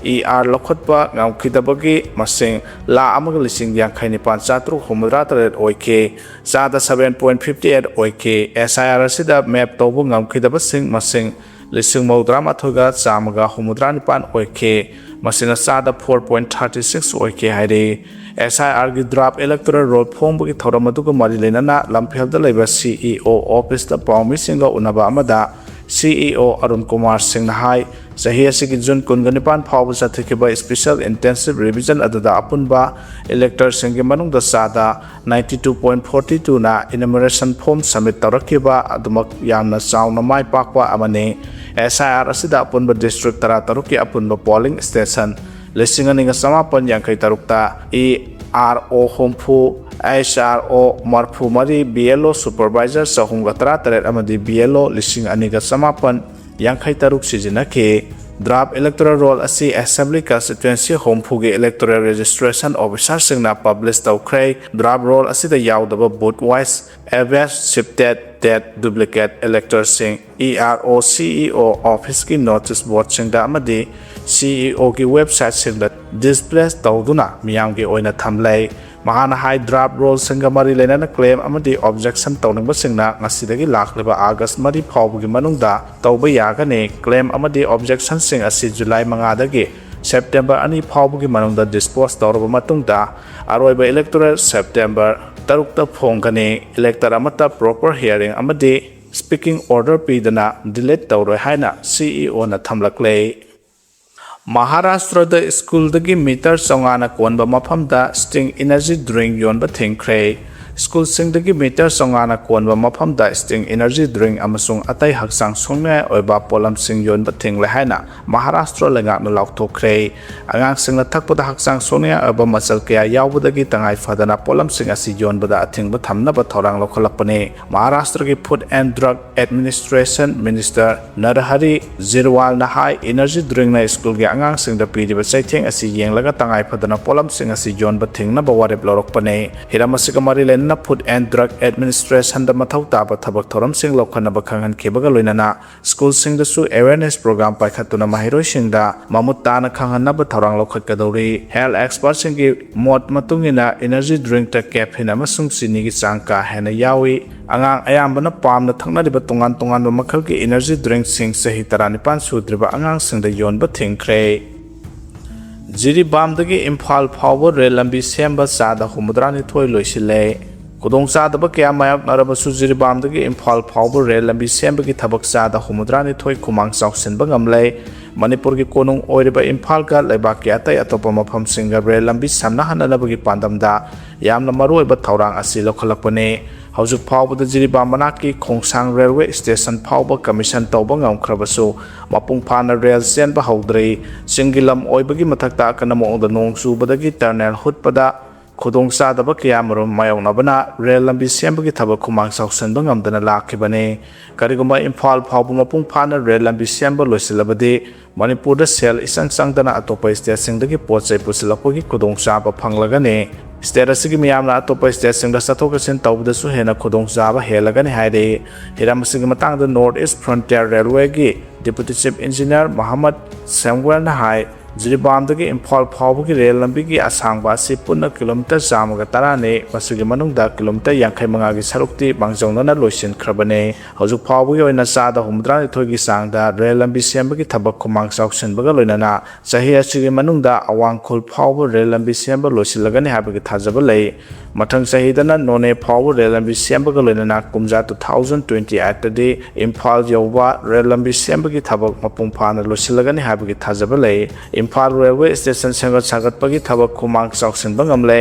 E R ꯂꯧꯈꯠꯄ ꯉꯝꯈꯤꯗꯕꯒꯤ ꯃꯁꯤꯡ ꯂꯥꯈ ꯑꯃꯒ ꯂꯤꯁꯤꯡ ꯌꯥꯡꯈꯩ ꯅꯤꯄꯥꯟ ꯆꯥꯇ꯭ꯔꯨꯛ ꯍꯨꯝꯐꯨꯇꯔꯥ ꯇꯔꯦꯠ ꯑꯣꯏꯈꯤ꯫ ꯆꯥꯗ seven point fifty eight ꯑꯣꯏꯈꯤ꯫ S I R ꯑꯁꯤꯗ map ꯇꯧꯕ ꯉꯝꯈꯤꯗꯕꯁꯤꯡ ꯃꯁꯤꯡ ꯂꯤꯁꯤꯡ ꯃꯧꯗ꯭ꯔꯥ ꯃꯥꯊꯣꯏꯒ ꯆꯥꯝꯃꯒ ꯍꯨꯝꯐꯨꯇꯔꯥ ꯅꯤꯄꯥꯟ ꯑꯣꯏꯈꯤ꯫ ꯃꯁꯤꯅ ꯆꯥꯗ four point thirty six ꯑꯣꯏꯈꯤ ꯍꯥꯏꯔꯤ꯫ S I Rꯒꯤ draft electoral roll ꯐꯣꯡꯕꯒꯤ ꯊꯧꯔꯝ ꯑꯗꯨꯒ ꯃꯔꯤ ꯂꯩꯅꯅ ꯂꯝꯐꯦꯜꯗ ꯂꯩꯕ C E O officeꯇ ꯄꯥꯎꯃꯤꯁꯤꯡꯒ ꯎꯅꯕ ꯑꯃꯗ C E O Arun Kumar ꯁꯤꯡꯅ ꯍꯥꯏ, ꯆꯍꯤ ꯑꯁꯤꯒꯤ June ꯀꯨꯟꯒ ꯅꯤꯄꯥꯟ ꯐꯥꯎꯕ ꯆꯠꯊꯈꯤꯕ special intensive revision ꯑꯗꯨꯗ ꯑꯄꯨꯟꯕ electorꯁꯤꯡꯒꯤ ꯃꯅꯨꯡꯗ ꯆꯥꯗ ninety two point forty twoꯅ enumeration form submit ꯇꯧꯔꯛꯈꯤꯕ ꯑꯗꯨꯃꯛ ꯌꯥꯝꯅ ꯆꯥꯎꯅ ꯃꯥꯏ ꯄꯥꯛꯄ ꯑꯃꯅꯤ꯫ S I R ꯑꯁꯤꯗ ꯑꯄꯨꯟꯕ district ꯇꯔꯥꯇꯔꯨꯛꯀꯤ ꯑꯄꯨꯟꯕ polling station ꯂꯤꯁꯤꯡ ꯑꯅꯤꯒ ꯆꯃꯥꯄꯟ ꯌꯥꯡꯈꯩ ꯇꯔꯨꯛꯇ E R O ꯍꯨꯝꯐꯨ, H R O ꯃꯔꯐꯨ ꯃꯔꯤ, B L O supervisor ꯆꯍꯨꯝꯒ ꯇꯔꯥꯇꯔꯦꯠ ꯑꯃꯗꯤ B L O ꯂꯤꯁꯤꯡ ꯑꯅꯤꯒ ꯆꯃꯥꯄꯟ ꯌꯥꯡꯈꯩ ꯇꯔꯨꯛ ꯁꯤꯖꯤꯟꯅꯈꯤ꯫ Draft electoral roll ꯑꯁꯤ assembly constituency ꯍꯨꯝꯐꯨꯒꯤ electoral registration officerꯁꯤꯡꯅ publish ꯇꯧꯈ꯭ꯔꯦ꯫ Draft roll ꯑꯁꯤꯗ ꯌꯥꯎꯗꯕ booth wise, absent, shifted, dead, duplicate electorꯁꯤꯡ E R O C E O officeꯀꯤ notice boardꯁꯤꯡꯗ ꯑꯃꯗꯤ C E Oꯒꯤ websiteꯁꯤꯡꯗ display ꯇꯧꯗꯨꯅ ꯃꯤꯌꯥꯝꯒꯤ ꯑꯣꯏꯅ ꯊꯝꯂꯦ꯫ ꯃꯍꯥꯛꯅ ꯍꯥꯏ, draft rollꯁꯤꯡꯒ ꯃꯔꯤ ꯂꯩꯅꯅ claim ꯑꯃꯗꯤ objection ꯇꯧꯅꯤꯡꯕꯁꯤꯡꯅ ꯉꯁꯤꯗꯒꯤ ꯂꯥꯛꯂꯤꯕ August ꯃꯔꯤ ꯐꯥꯎꯕꯒꯤ ꯃꯅꯨꯡꯗ ꯇꯧꯕ ꯌꯥꯒꯅꯤ꯫ Claim ꯑꯃꯗꯤ objectionꯁꯤꯡ ꯑꯁꯤ July ꯃꯉꯥꯗꯒꯤ September ꯑꯅꯤ ꯐꯥꯎꯕꯒꯤ ꯃꯅꯨꯡꯗ dispose ꯇꯧꯔꯕ ꯃꯇꯨꯡꯗ ꯑꯔꯣꯏꯕ electoral September ꯇꯔꯨꯛꯇ ꯐꯣꯡꯒꯅꯤ꯫ Elector ꯑꯃꯠꯇ proper hearing ꯑꯃꯗꯤ speaking order ꯄꯤꯗꯅ delete ꯇꯧꯔꯣꯏ ꯍꯥꯏꯅ C E Oꯅ ꯊꯝꯂꯛꯂꯦ꯫ ꯃꯍꯥꯔꯥꯁꯇ꯭ꯔꯗ ꯁ꯭ꯀꯨꯜꯗꯒꯤ ꯃꯤꯇꯔ ꯆꯥꯝꯃꯉꯥꯅ ꯀꯣꯟꯕ ꯃꯐꯝꯗ Sting energy drink ꯌꯣꯟꯕ ꯊꯤꯡꯈ꯭ꯔꯦ꯫ ꯁ꯭ꯀꯨꯜꯁꯤꯡꯗꯒꯤ ꯃꯤꯇꯔ ꯆꯥꯝꯃꯉꯥꯅ ꯀꯣꯟꯕ ꯃꯐꯝꯗ ꯁ꯭ꯇꯤꯡ ꯏꯅꯔꯖꯤ ꯗ꯭ꯔꯤꯡ ꯑꯃꯁꯨꯡ ꯑꯇꯩ ꯍꯛꯆꯥꯡ ꯁꯣꯛꯅꯤꯡꯉꯥꯏ ꯑꯣꯏꯕ ꯄꯣꯠꯂꯝꯁꯤꯡ ꯌꯣꯟꯕ ꯊꯤꯡꯂꯦ ꯍꯥꯏꯅ ꯃꯍꯥꯔꯥꯁꯇ꯭ꯔ ꯂꯩꯉꯥꯛꯅ ꯂꯥꯎꯊꯣꯛꯈ꯭ꯔꯦ꯫ ꯑꯉꯥꯡꯁꯤꯡꯅ ꯊꯛꯄꯗ ꯍꯛꯆꯥꯡ ꯁꯣꯛꯅꯤꯡꯉꯥꯏ ꯑꯣꯏꯕ ꯃꯆꯜ ꯀꯌꯥ ꯌꯥꯎꯕꯗꯒꯤ ꯇꯉꯥꯏ ꯐꯗꯅ ꯄꯣꯠꯂꯝꯁꯤꯡ ꯑꯁꯤ ꯌꯣꯟꯕꯗ ꯑꯊꯤꯡꯕ ꯊꯝꯅꯕ ꯊꯧꯔꯥꯡ ꯂꯧꯈꯠꯂꯛꯄꯅꯤ꯫ ꯃꯍꯥꯔꯥꯁꯇ꯭ꯔꯒꯤ food and drug administration minister Narhari ꯖꯤꯔꯋꯥꯜꯅ ꯍꯥꯏ, ꯏꯅꯔꯖꯤ ꯗ꯭ꯔꯤꯡꯅ ꯁ꯭ꯀꯨꯜꯒꯤ ꯑꯉꯥꯡꯁꯤꯡꯗ ꯄꯤꯔꯤꯕ ꯆꯩꯊꯦꯡ ꯑꯁꯤ ꯌꯦꯡꯂꯒ ꯇꯉꯥꯏ ꯐꯗꯅ ꯄꯣꯠꯂꯝꯁꯤꯡ ꯑꯁꯤ ꯌꯣꯟꯕ ꯊꯤꯡꯅꯕ ꯋꯥꯔꯦꯞ ꯂꯧꯔꯛꯄꯅꯤ꯫ ꯍꯤꯔꯝ ꯑꯁꯤꯒ ꯃꯔꯤ ꯂꯩꯅꯅ ꯐꯨꯗ ꯑꯦꯟ ꯗ꯭ꯔꯒ ꯑꯦꯗꯃꯤꯅꯤꯁꯇ꯭ꯔꯦꯁꯟꯗ ꯃꯊꯧ ꯇꯥꯕ ꯊꯕꯛ ꯊꯧꯔꯝꯁꯤꯡ ꯂꯧꯈꯠꯅꯕ ꯈꯪꯍꯟꯈꯤꯕꯒ ꯂꯣꯏꯅꯅ ꯁ꯭ꯀꯨꯜꯁꯤꯡꯗꯁꯨ ꯑꯦꯋꯦꯔꯅꯦꯁ ꯄ꯭ꯔꯣꯒ꯭ꯔꯥꯝ ꯄꯥꯏꯈꯠꯇꯨꯅ ꯃꯍꯩꯔꯣꯏꯁꯤꯡꯗ ꯃꯃꯨꯠ ꯇꯥꯅ ꯈꯪꯍꯟꯅꯕ ꯊꯧꯔꯥꯡ ꯂꯧꯈꯠꯀꯗꯧꯔꯤ꯫ ꯍꯦꯜꯊ ꯑꯦꯛꯁꯄꯔꯠꯁꯤꯡꯒꯤ ꯃꯣꯠ ꯃꯇꯨꯡ ꯏꯟꯅ, ꯏꯅꯔꯖꯤ ꯗ꯭ꯔꯤꯡꯇ ꯀꯦꯐꯤꯟ ꯑꯃꯁꯨꯡ ꯆꯤꯅꯤꯒꯤ ꯆꯥꯡ ꯀꯥ ꯍꯦꯟꯅ ꯌꯥꯎꯏ꯫ ꯑꯉꯥꯡ ꯑꯌꯥꯝꯕꯅ ꯄꯥꯝꯅ ꯊꯛꯅꯔꯤꯕ ꯇꯣꯉꯥꯟ ꯇꯣꯉꯥꯟꯕ ꯃꯈꯜꯒꯤ ꯏꯅꯔꯖꯤ ꯗ꯭ꯔꯤꯡꯁꯤꯡ ꯆꯍꯤ ꯇꯔꯥꯅꯤꯄꯥꯟ ꯁꯨꯗ꯭ꯔꯤꯕ ꯑꯉꯥꯡꯁꯤꯡꯗ ꯌꯣꯟꯕ ꯊꯤꯡꯈ꯭ꯔꯦ꯫ ꯖꯤꯔꯤꯕꯥꯝꯗꯒꯤ ꯏꯝꯐꯥꯜ ꯐꯥꯎꯕ ꯔꯦꯜ ꯂꯝꯕꯤ ꯁꯦꯝꯕ ꯆꯥꯗ ꯍꯨꯝꯐꯨꯇꯔꯥꯅꯤꯊꯣꯏ ꯂꯣꯏꯁꯤꯜꯂꯦ꯫ ꯈꯨꯗꯣꯡꯆꯥꯗꯕ ꯀꯌꯥ ꯃꯥꯌꯣꯛꯅꯔꯕꯁꯨ ꯖꯤꯔꯤꯕꯥꯝꯗꯒꯤ ꯏꯝꯐꯥꯜ ꯐꯥꯎꯕ ꯔꯦꯜ ꯂꯝꯕꯤ ꯁꯦꯝꯕꯒꯤ ꯊꯕꯛ ꯆꯥꯗ ꯍꯨꯝꯐꯨꯇꯔꯥꯅꯤꯊꯣꯏ ꯈꯨꯃꯥꯡ ꯆꯥꯎꯁꯤꯟꯕ ꯉꯝꯂꯦ꯫ ꯃꯅꯤꯄꯨꯔꯒꯤ ꯀꯣꯅꯨꯡ ꯑꯣꯏꯔꯤꯕ ꯏꯝꯐꯥꯜꯒ ꯂꯩꯕꯥꯛꯀꯤ ꯑꯇꯩ ꯑꯇꯣꯞꯄ ꯃꯐꯝꯁꯤꯡꯒ ꯔꯦꯜ ꯂꯝꯕꯤ ꯁꯝꯅꯍꯟꯅꯅꯕꯒꯤ ꯄꯥꯟꯗꯝꯗ ꯌꯥꯝꯅ ꯃꯔꯨꯑꯣꯏꯕ ꯊꯧꯔꯥꯡ ꯑꯁꯤ ꯂꯧꯈꯠꯂꯛꯄꯅꯤ꯫ ꯍꯧꯖꯤꯛ ꯐꯥꯎꯕꯗ ꯖꯤꯔꯤꯕꯥꯝ ꯃꯅꯥꯛꯀꯤ ꯈꯣꯡꯁꯥꯡ ꯔꯦꯜꯋꯦ ꯁ꯭ꯇꯦꯁꯟ ꯐꯥꯎꯕ ꯀꯃꯤꯁꯟ ꯇꯧꯕ ꯉꯝꯈ꯭ꯔꯕꯁꯨ, ꯃꯄꯨꯡ ꯐꯥꯅ ꯔꯦꯜ ꯆꯦꯟꯕ ꯍꯧꯗ꯭ꯔꯤ꯫ ꯆꯤꯡꯒꯤ ꯂꯝ ꯑꯣꯏꯕꯒꯤ ꯃꯊꯛꯇ ꯑꯀꯟꯕ ꯃꯑꯣꯡꯗ ꯅꯣꯡ ꯆꯨꯕꯗꯒꯤ ꯇꯔꯅꯦꯜ ꯍꯨꯠꯄꯗ ꯈꯨꯗꯣꯡꯆꯥꯗꯕ ꯀꯌꯥꯃꯔꯨꯝ ꯃꯥꯌꯣꯛꯅꯕꯅ ꯔꯦꯜ ꯂꯝꯕꯤ ꯁꯦꯝꯕꯒꯤ ꯊꯕꯛ ꯈꯨꯃꯥꯡ ꯆꯥꯎꯁꯤꯟꯕ ꯉꯝꯗꯅ ꯂꯥꯛꯈꯤꯕꯅꯤ꯫ ꯀꯔꯤꯒꯨꯝꯕ ꯏꯝꯐꯥꯜ ꯐꯥꯎꯕ ꯃꯄꯨꯡ ꯐꯥꯅ ꯔꯦꯜ ꯂꯝꯕꯤ ꯁꯦꯝꯕ ꯂꯣꯏꯁꯤꯜꯂꯕꯗꯤ, ꯃꯅꯤꯄꯨꯔꯗ ꯁꯦꯜ ꯏꯆꯪ ꯆꯪꯗꯅ ꯑꯇꯣꯞꯄ ꯁ꯭ꯇꯦꯠꯁꯤꯡꯗꯒꯤ ꯄꯣꯠ ꯆꯩ ꯄꯨꯁꯤꯜꯂꯛꯄꯒꯤ ꯈꯨꯗꯣꯡꯆꯥꯕ ꯐꯪꯂꯒꯅꯤ꯫ ꯁ꯭ꯇꯦꯠ ꯑꯁꯤꯒꯤ ꯃꯤꯌꯥꯝꯅ ꯑꯇꯣꯞꯄ ꯁ꯭ꯇꯦꯠꯁꯤꯡꯗ ꯆꯠꯊꯣꯛ ꯆꯠꯁꯤꯟ ꯇꯧꯕꯗꯁꯨ ꯍꯦꯟꯅ ꯈꯨꯗꯣꯡꯆꯥꯕ ꯍꯦꯜꯂꯒꯅꯤ ꯍꯥꯏꯔꯤ꯫ ꯍꯤꯔꯝ ꯑꯁꯤꯒꯤ ꯃꯇꯥꯡꯗ ꯅꯣꯔꯠ ꯏꯁ ꯐ꯭ꯔꯟꯇꯤꯌꯔ ꯔꯦꯜꯋꯦꯒꯤ ꯗꯤꯄꯨꯇꯤ ꯆꯤꯐ ꯏꯟꯖꯤꯅꯤꯌꯔ ꯃꯣꯍꯝꯃꯗ ꯁꯦꯝꯋꯦꯜꯅ ꯍꯥꯏ, ꯖꯤꯔꯤꯕꯥꯝꯗꯒꯤ ꯏꯝꯐꯥꯜ ꯐꯥꯎꯕꯒꯤ ꯔꯦꯜ ꯂꯝꯕꯤꯒꯤ ꯑꯁꯥꯡꯕ ꯑꯁꯤ ꯄꯨꯟꯅ ꯀꯤꯂꯣꯃꯤꯇꯔ ꯆꯥꯝꯃꯒ ꯇꯔꯥꯅꯤ꯫ ꯃꯁꯤꯒꯤ ꯃꯅꯨꯡꯗ ꯀꯤꯂꯣꯃꯤꯇꯔ ꯌꯥꯡꯈꯩ ꯃꯉꯥꯒꯤ ꯁꯔꯨꯛꯇꯤ ꯃꯥꯡꯖꯧꯅꯅ ꯂꯣꯏꯁꯤꯟꯈ꯭ꯔꯕꯅꯤ꯫ ꯍꯧꯖꯤꯛ ꯐꯥꯎꯕꯒꯤ ꯑꯣꯏꯅ ꯆꯥꯗ ꯍꯨꯝꯐꯨꯇꯔꯥꯅꯤꯊꯣꯏꯒꯤ ꯆꯥꯡꯗ ꯔꯦꯜ ꯂꯝꯕꯤ ꯁꯦꯝꯕꯒꯤ ꯊꯕꯛ ꯈꯨꯃꯥꯡ ꯆꯥꯎꯁꯤꯟꯕꯒ ꯂꯣꯏꯅꯅ ꯆꯍꯤ ꯑꯁꯤꯒꯤ ꯃꯅꯨꯡꯗ ꯑꯋꯥꯡ ꯈꯨꯜ ꯐꯥꯎꯕ ꯔꯦꯜ ꯂꯝꯕꯤ ꯁꯦꯝꯕ ꯂꯣꯏꯁꯤꯜꯂꯒꯅꯤ ꯍꯥꯏꯕꯒꯤ ꯊꯥꯖꯕ ꯂꯩ꯫ ꯃꯊꯪ ꯆꯍꯤꯗꯅ ꯅꯣꯅꯦ ꯐꯥꯎꯕ ꯔꯦꯜ ꯂꯝꯕꯤ ꯁꯦꯝꯕꯒ ꯂꯣꯏꯅꯅ ꯀꯨꯝꯖꯥ two thousand twenty eight ꯇꯗꯤ ꯏꯝꯐꯥꯜ ꯌꯧꯕ ꯔꯦꯜ ꯂꯝꯕꯤ ꯁꯦꯝꯕꯒꯤ ꯊꯕꯛ ꯃꯄꯨꯡ ꯐꯥꯅ ꯂꯣꯏꯁꯤꯜꯂꯒꯅꯤ ꯍꯥꯏꯕꯒꯤ ꯊꯥꯖꯕ ꯂꯩ꯫ ꯏꯝꯐꯥꯜ ꯔꯦꯜꯋꯦ ꯁ꯭ꯇꯦꯁꯟ ꯁꯦꯝꯒꯠ ꯁꯥꯒꯠꯄꯒꯤ ꯊꯕꯛ ꯈꯨꯃꯥꯡ ꯆꯥꯎꯁꯤꯟꯕ ꯉꯝꯂꯦ꯫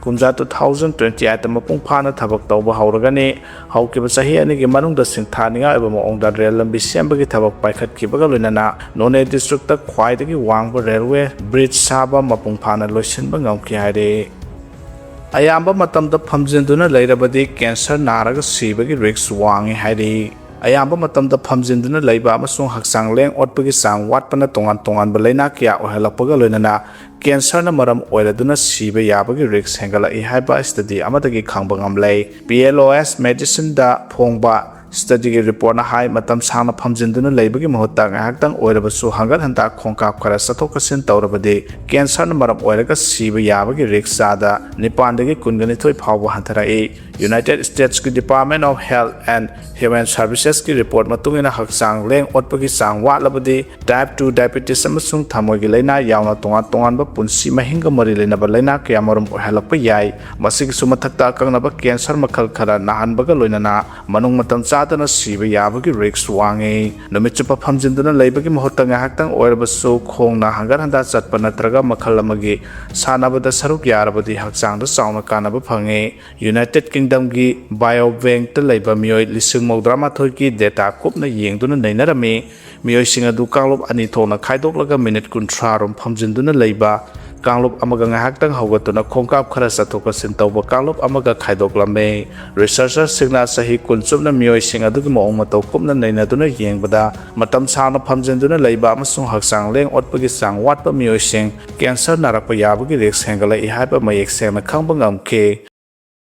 ꯀꯨꯝꯖꯥ two thousand twenty eight ꯃꯄꯨꯡ ꯐꯥꯅ ꯊꯕꯛ ꯇꯧꯕ ꯍꯧꯔꯒꯅꯤ꯫ ꯍꯧꯈꯤꯕ ꯆꯍꯤ ꯑꯅꯤꯒꯤ ꯃꯅꯨꯡꯗ ꯁꯤꯡꯊꯥꯅꯤꯡꯉꯥꯏ ꯑꯣꯏꯕ ꯃꯑꯣꯡꯗ ꯔꯦꯜ ꯂꯝꯕꯤ ꯁꯦꯝꯕꯒꯤ ꯊꯕꯛ ꯄꯥꯏꯈꯠꯈꯤꯕꯒ ꯂꯣꯏꯅꯅ ꯅꯣꯅꯦ ꯗꯤꯁꯇ꯭ꯔꯤꯛꯇ ꯈ꯭ꯋꯥꯏꯗꯒꯤ ꯋꯥꯡꯕ ꯔꯦꯜꯋꯦ ꯕ꯭ꯔꯤꯖ ꯁꯥꯕ ꯃꯄꯨꯡ ꯐꯥꯅ ꯂꯣꯏꯁꯤꯟꯕ ꯉꯝꯈꯤ ꯍꯥꯏꯔꯤ꯫ ꯑꯌꯥꯝꯕ ꯃꯇꯝꯗ ꯐꯝꯖꯤꯟꯗꯨꯅ ꯂꯩꯔꯕꯗꯤ ꯀꯦꯟꯁꯔ ꯅꯥꯔꯒ ꯁꯤꯕꯒꯤ ꯔꯤꯁ꯭ꯛ ꯋꯥꯡꯏ ꯍꯥꯏꯔꯤ꯫ ꯑꯌꯥꯝꯕ ꯃꯇꯝꯗ ꯐꯝꯖꯤꯟꯗꯨꯅ ꯂꯩꯕ ꯑꯃꯁꯨꯡ ꯍꯛꯆꯥꯡ ꯂꯦꯡ ꯑꯣꯠꯄꯒꯤ ꯆꯥꯡ ꯋꯥꯠꯄꯅ ꯇꯣꯉꯥꯟ ꯇꯣꯉꯥꯟꯕ ꯂꯩꯅꯥ ꯀꯌꯥ ꯑꯣꯏꯍꯜꯂꯛꯄꯒ ꯂꯣꯏꯅꯅ ꯀꯦꯟꯁꯔꯅ ꯃꯔꯝ ꯑꯣꯏꯔꯗꯨꯅ ꯁꯤꯕ ꯌꯥꯕꯒꯤ ꯔꯤꯁ꯭ꯛ ꯍꯦꯟꯒꯠꯂꯛꯏ ꯍꯥꯏꯕ ꯁ꯭ꯇꯗꯤ ꯑꯃꯗꯒꯤ ꯈꯪꯕ ꯉꯝꯂꯦ꯫ P L O S Medicineꯗ ꯐꯣꯡꯕ ꯁ꯭ꯇꯗꯤꯒꯤ ꯔꯤꯄꯣꯔꯠꯅ ꯍꯥꯏ, ꯃꯇꯝ ꯁꯥꯡꯅ ꯐꯝꯖꯤꯟꯗꯨꯅ ꯂꯩꯕꯒꯤ ꯃꯍꯨꯠꯇ ꯉꯥꯏꯍꯥꯛꯇꯪ ꯑꯣꯏꯔꯕꯁꯨ ꯍꯪꯒꯠ ꯍꯟꯗꯥ ꯈꯣꯡꯀꯥꯞ ꯈꯔ ꯆꯠꯊꯣꯛ ꯆꯠꯁꯤꯟ ꯇꯧꯔꯕꯗꯤ ꯀꯦꯟꯁꯔꯅ ꯃꯔꯝ ꯑꯣꯏꯔꯒ ꯁꯤꯕ ꯌꯥꯕꯒꯤ ꯔꯤꯁ꯭ꯛ ꯆꯥꯗ ꯅꯤꯄꯥꯟꯗꯒꯤ ꯀꯨꯟꯒ ꯅꯤꯊꯣꯏ ꯐꯥꯎꯕ ꯍꯟꯊꯔꯛꯏ꯫ United Statesꯀꯤ Department of Health and Human Servicesꯀꯤ ꯔꯤꯄꯣꯔꯠ ꯃꯇꯨꯡ ꯏꯟꯅ ꯍꯛꯆꯥꯡ ꯂꯦꯡ ꯑꯣꯠꯄꯒꯤ ꯆꯥꯡ ꯋꯥꯠꯂꯕꯗꯤ type two diabetes ꯑꯃꯁꯨꯡ ꯊꯃꯣꯏꯒꯤ ꯂꯥꯏꯅꯥ ꯌꯥꯎꯅ ꯇꯣꯉꯥꯟ ꯇꯣꯉꯥꯟꯕ ꯄꯨꯟꯁꯤ ꯃꯍꯤꯡꯒ ꯃꯔꯤ ꯂꯩꯅꯕ ꯂꯥꯏꯅꯥ ꯀꯌꯥ ꯃꯔꯨꯝ ꯑꯣꯏꯍꯜꯂꯛꯄ ꯌꯥꯏ꯫ ꯃꯁꯤꯒꯤꯁꯨ ꯃꯊꯛꯇ ꯑꯀꯛꯅꯕ ꯀꯦꯟꯁꯔ ꯃꯈꯜ ꯈꯔ ꯅꯥꯍꯟꯕꯒ ꯂꯣꯏꯅꯅ ꯃꯅꯨꯡ ꯃꯇꯝ ꯆꯥꯗꯅ ꯁꯤꯕ ꯌꯥꯕꯒꯤ ꯔꯤꯁ꯭ꯛ ꯋꯥꯡꯉꯤ꯫ ꯅꯨꯃꯤꯠ ꯆꯨꯞꯄ ꯐꯝꯖꯤꯟꯗꯨꯅ ꯂꯩꯕꯒꯤ ꯃꯍꯨꯠꯇ ꯉꯥꯏꯍꯥꯛꯇꯪ ꯑꯣꯏꯔꯕꯁꯨ ꯈꯣꯡꯅ ꯍꯪꯒꯠ ꯍꯟꯗꯥ ꯆꯠꯄ ꯅꯠꯇ꯭ꯔꯒ ꯃꯈꯜ ꯑꯃꯒꯤ ꯁꯥꯟꯅꯕꯗ ꯁꯔꯨꯛ ꯌꯥꯔꯕꯗꯤ ꯍꯛꯆꯥꯡꯗ ꯆꯥꯎꯅ ꯀꯥꯟꯅꯕ ꯐꯪꯉꯤ꯫ United Kingdomꯒꯤ Biobankꯇ ꯂꯩꯕ ꯃꯤꯑꯣꯏ ꯂꯤꯁꯤꯡ ꯃꯧꯗ꯭ꯔꯥ ꯃꯥꯊꯣꯏꯒꯤ data ꯀꯨꯞꯅ ꯌꯦꯡꯗꯨꯅ ꯅꯩꯅꯔꯝꯃꯤ꯫ ꯃꯤꯑꯣꯏꯁꯤꯡ ꯑꯗꯨ ꯀꯥꯡꯂꯨꯞ ꯑꯅꯤ ꯊꯣꯛꯅ ꯈꯥꯏꯗꯣꯛꯂꯒ ꯃꯤꯅꯤꯠ ꯀꯨꯟꯊ꯭ꯔꯥ ꯔꯣꯝ ꯐꯝꯖꯤꯟꯗꯨꯅ ꯂꯩꯕ ꯀꯥꯡꯂꯨꯞ ꯑꯃꯒ ꯉꯥꯏꯍꯥꯛꯇꯪ ꯍꯧꯒꯠꯇꯨꯅ ꯈꯣꯡꯀꯥꯞ ꯈꯔ ꯆꯠꯊꯣꯛ ꯆꯠꯁꯤꯟ ꯇꯧꯕ ꯀꯥꯡꯂꯨꯞ ꯑꯃꯒ ꯈꯥꯏꯗꯣꯛꯂꯝꯃꯤ꯫ Researcherꯁꯤꯡꯅ ꯆꯍꯤ ꯀꯨꯟ ꯆꯨꯞꯅ ꯃꯤꯑꯣꯏꯁꯤꯡ ꯑꯗꯨꯒꯤ ꯃꯑꯣꯡ ꯃꯇꯧ ꯀꯨꯞꯅ ꯅꯩꯅꯗꯨꯅ ꯌꯦꯡꯕꯗ, ꯃꯇꯝ ꯁꯥꯡꯅ ꯐꯝꯖꯤꯟꯗꯨꯅ ꯂꯩꯕ ꯑꯃꯁꯨꯡ ꯍꯛꯆꯥꯡ ꯂꯦꯡ ꯑꯣꯠꯄꯒꯤ ꯆꯥꯡ ꯋꯥꯠꯄ ꯃꯤꯑꯣꯏꯁꯤꯡ ꯀꯦꯟꯁꯔ ꯅꯥꯔꯛꯄ ꯌꯥꯕꯒꯤ ꯔꯤꯁ꯭ꯛ ꯍꯦꯟꯒꯠꯂꯛꯏ ꯍꯥꯏꯕ ꯃꯌꯦꯛ ꯁꯦꯡꯅ ꯈꯪꯕ ꯉꯝꯈꯤ꯫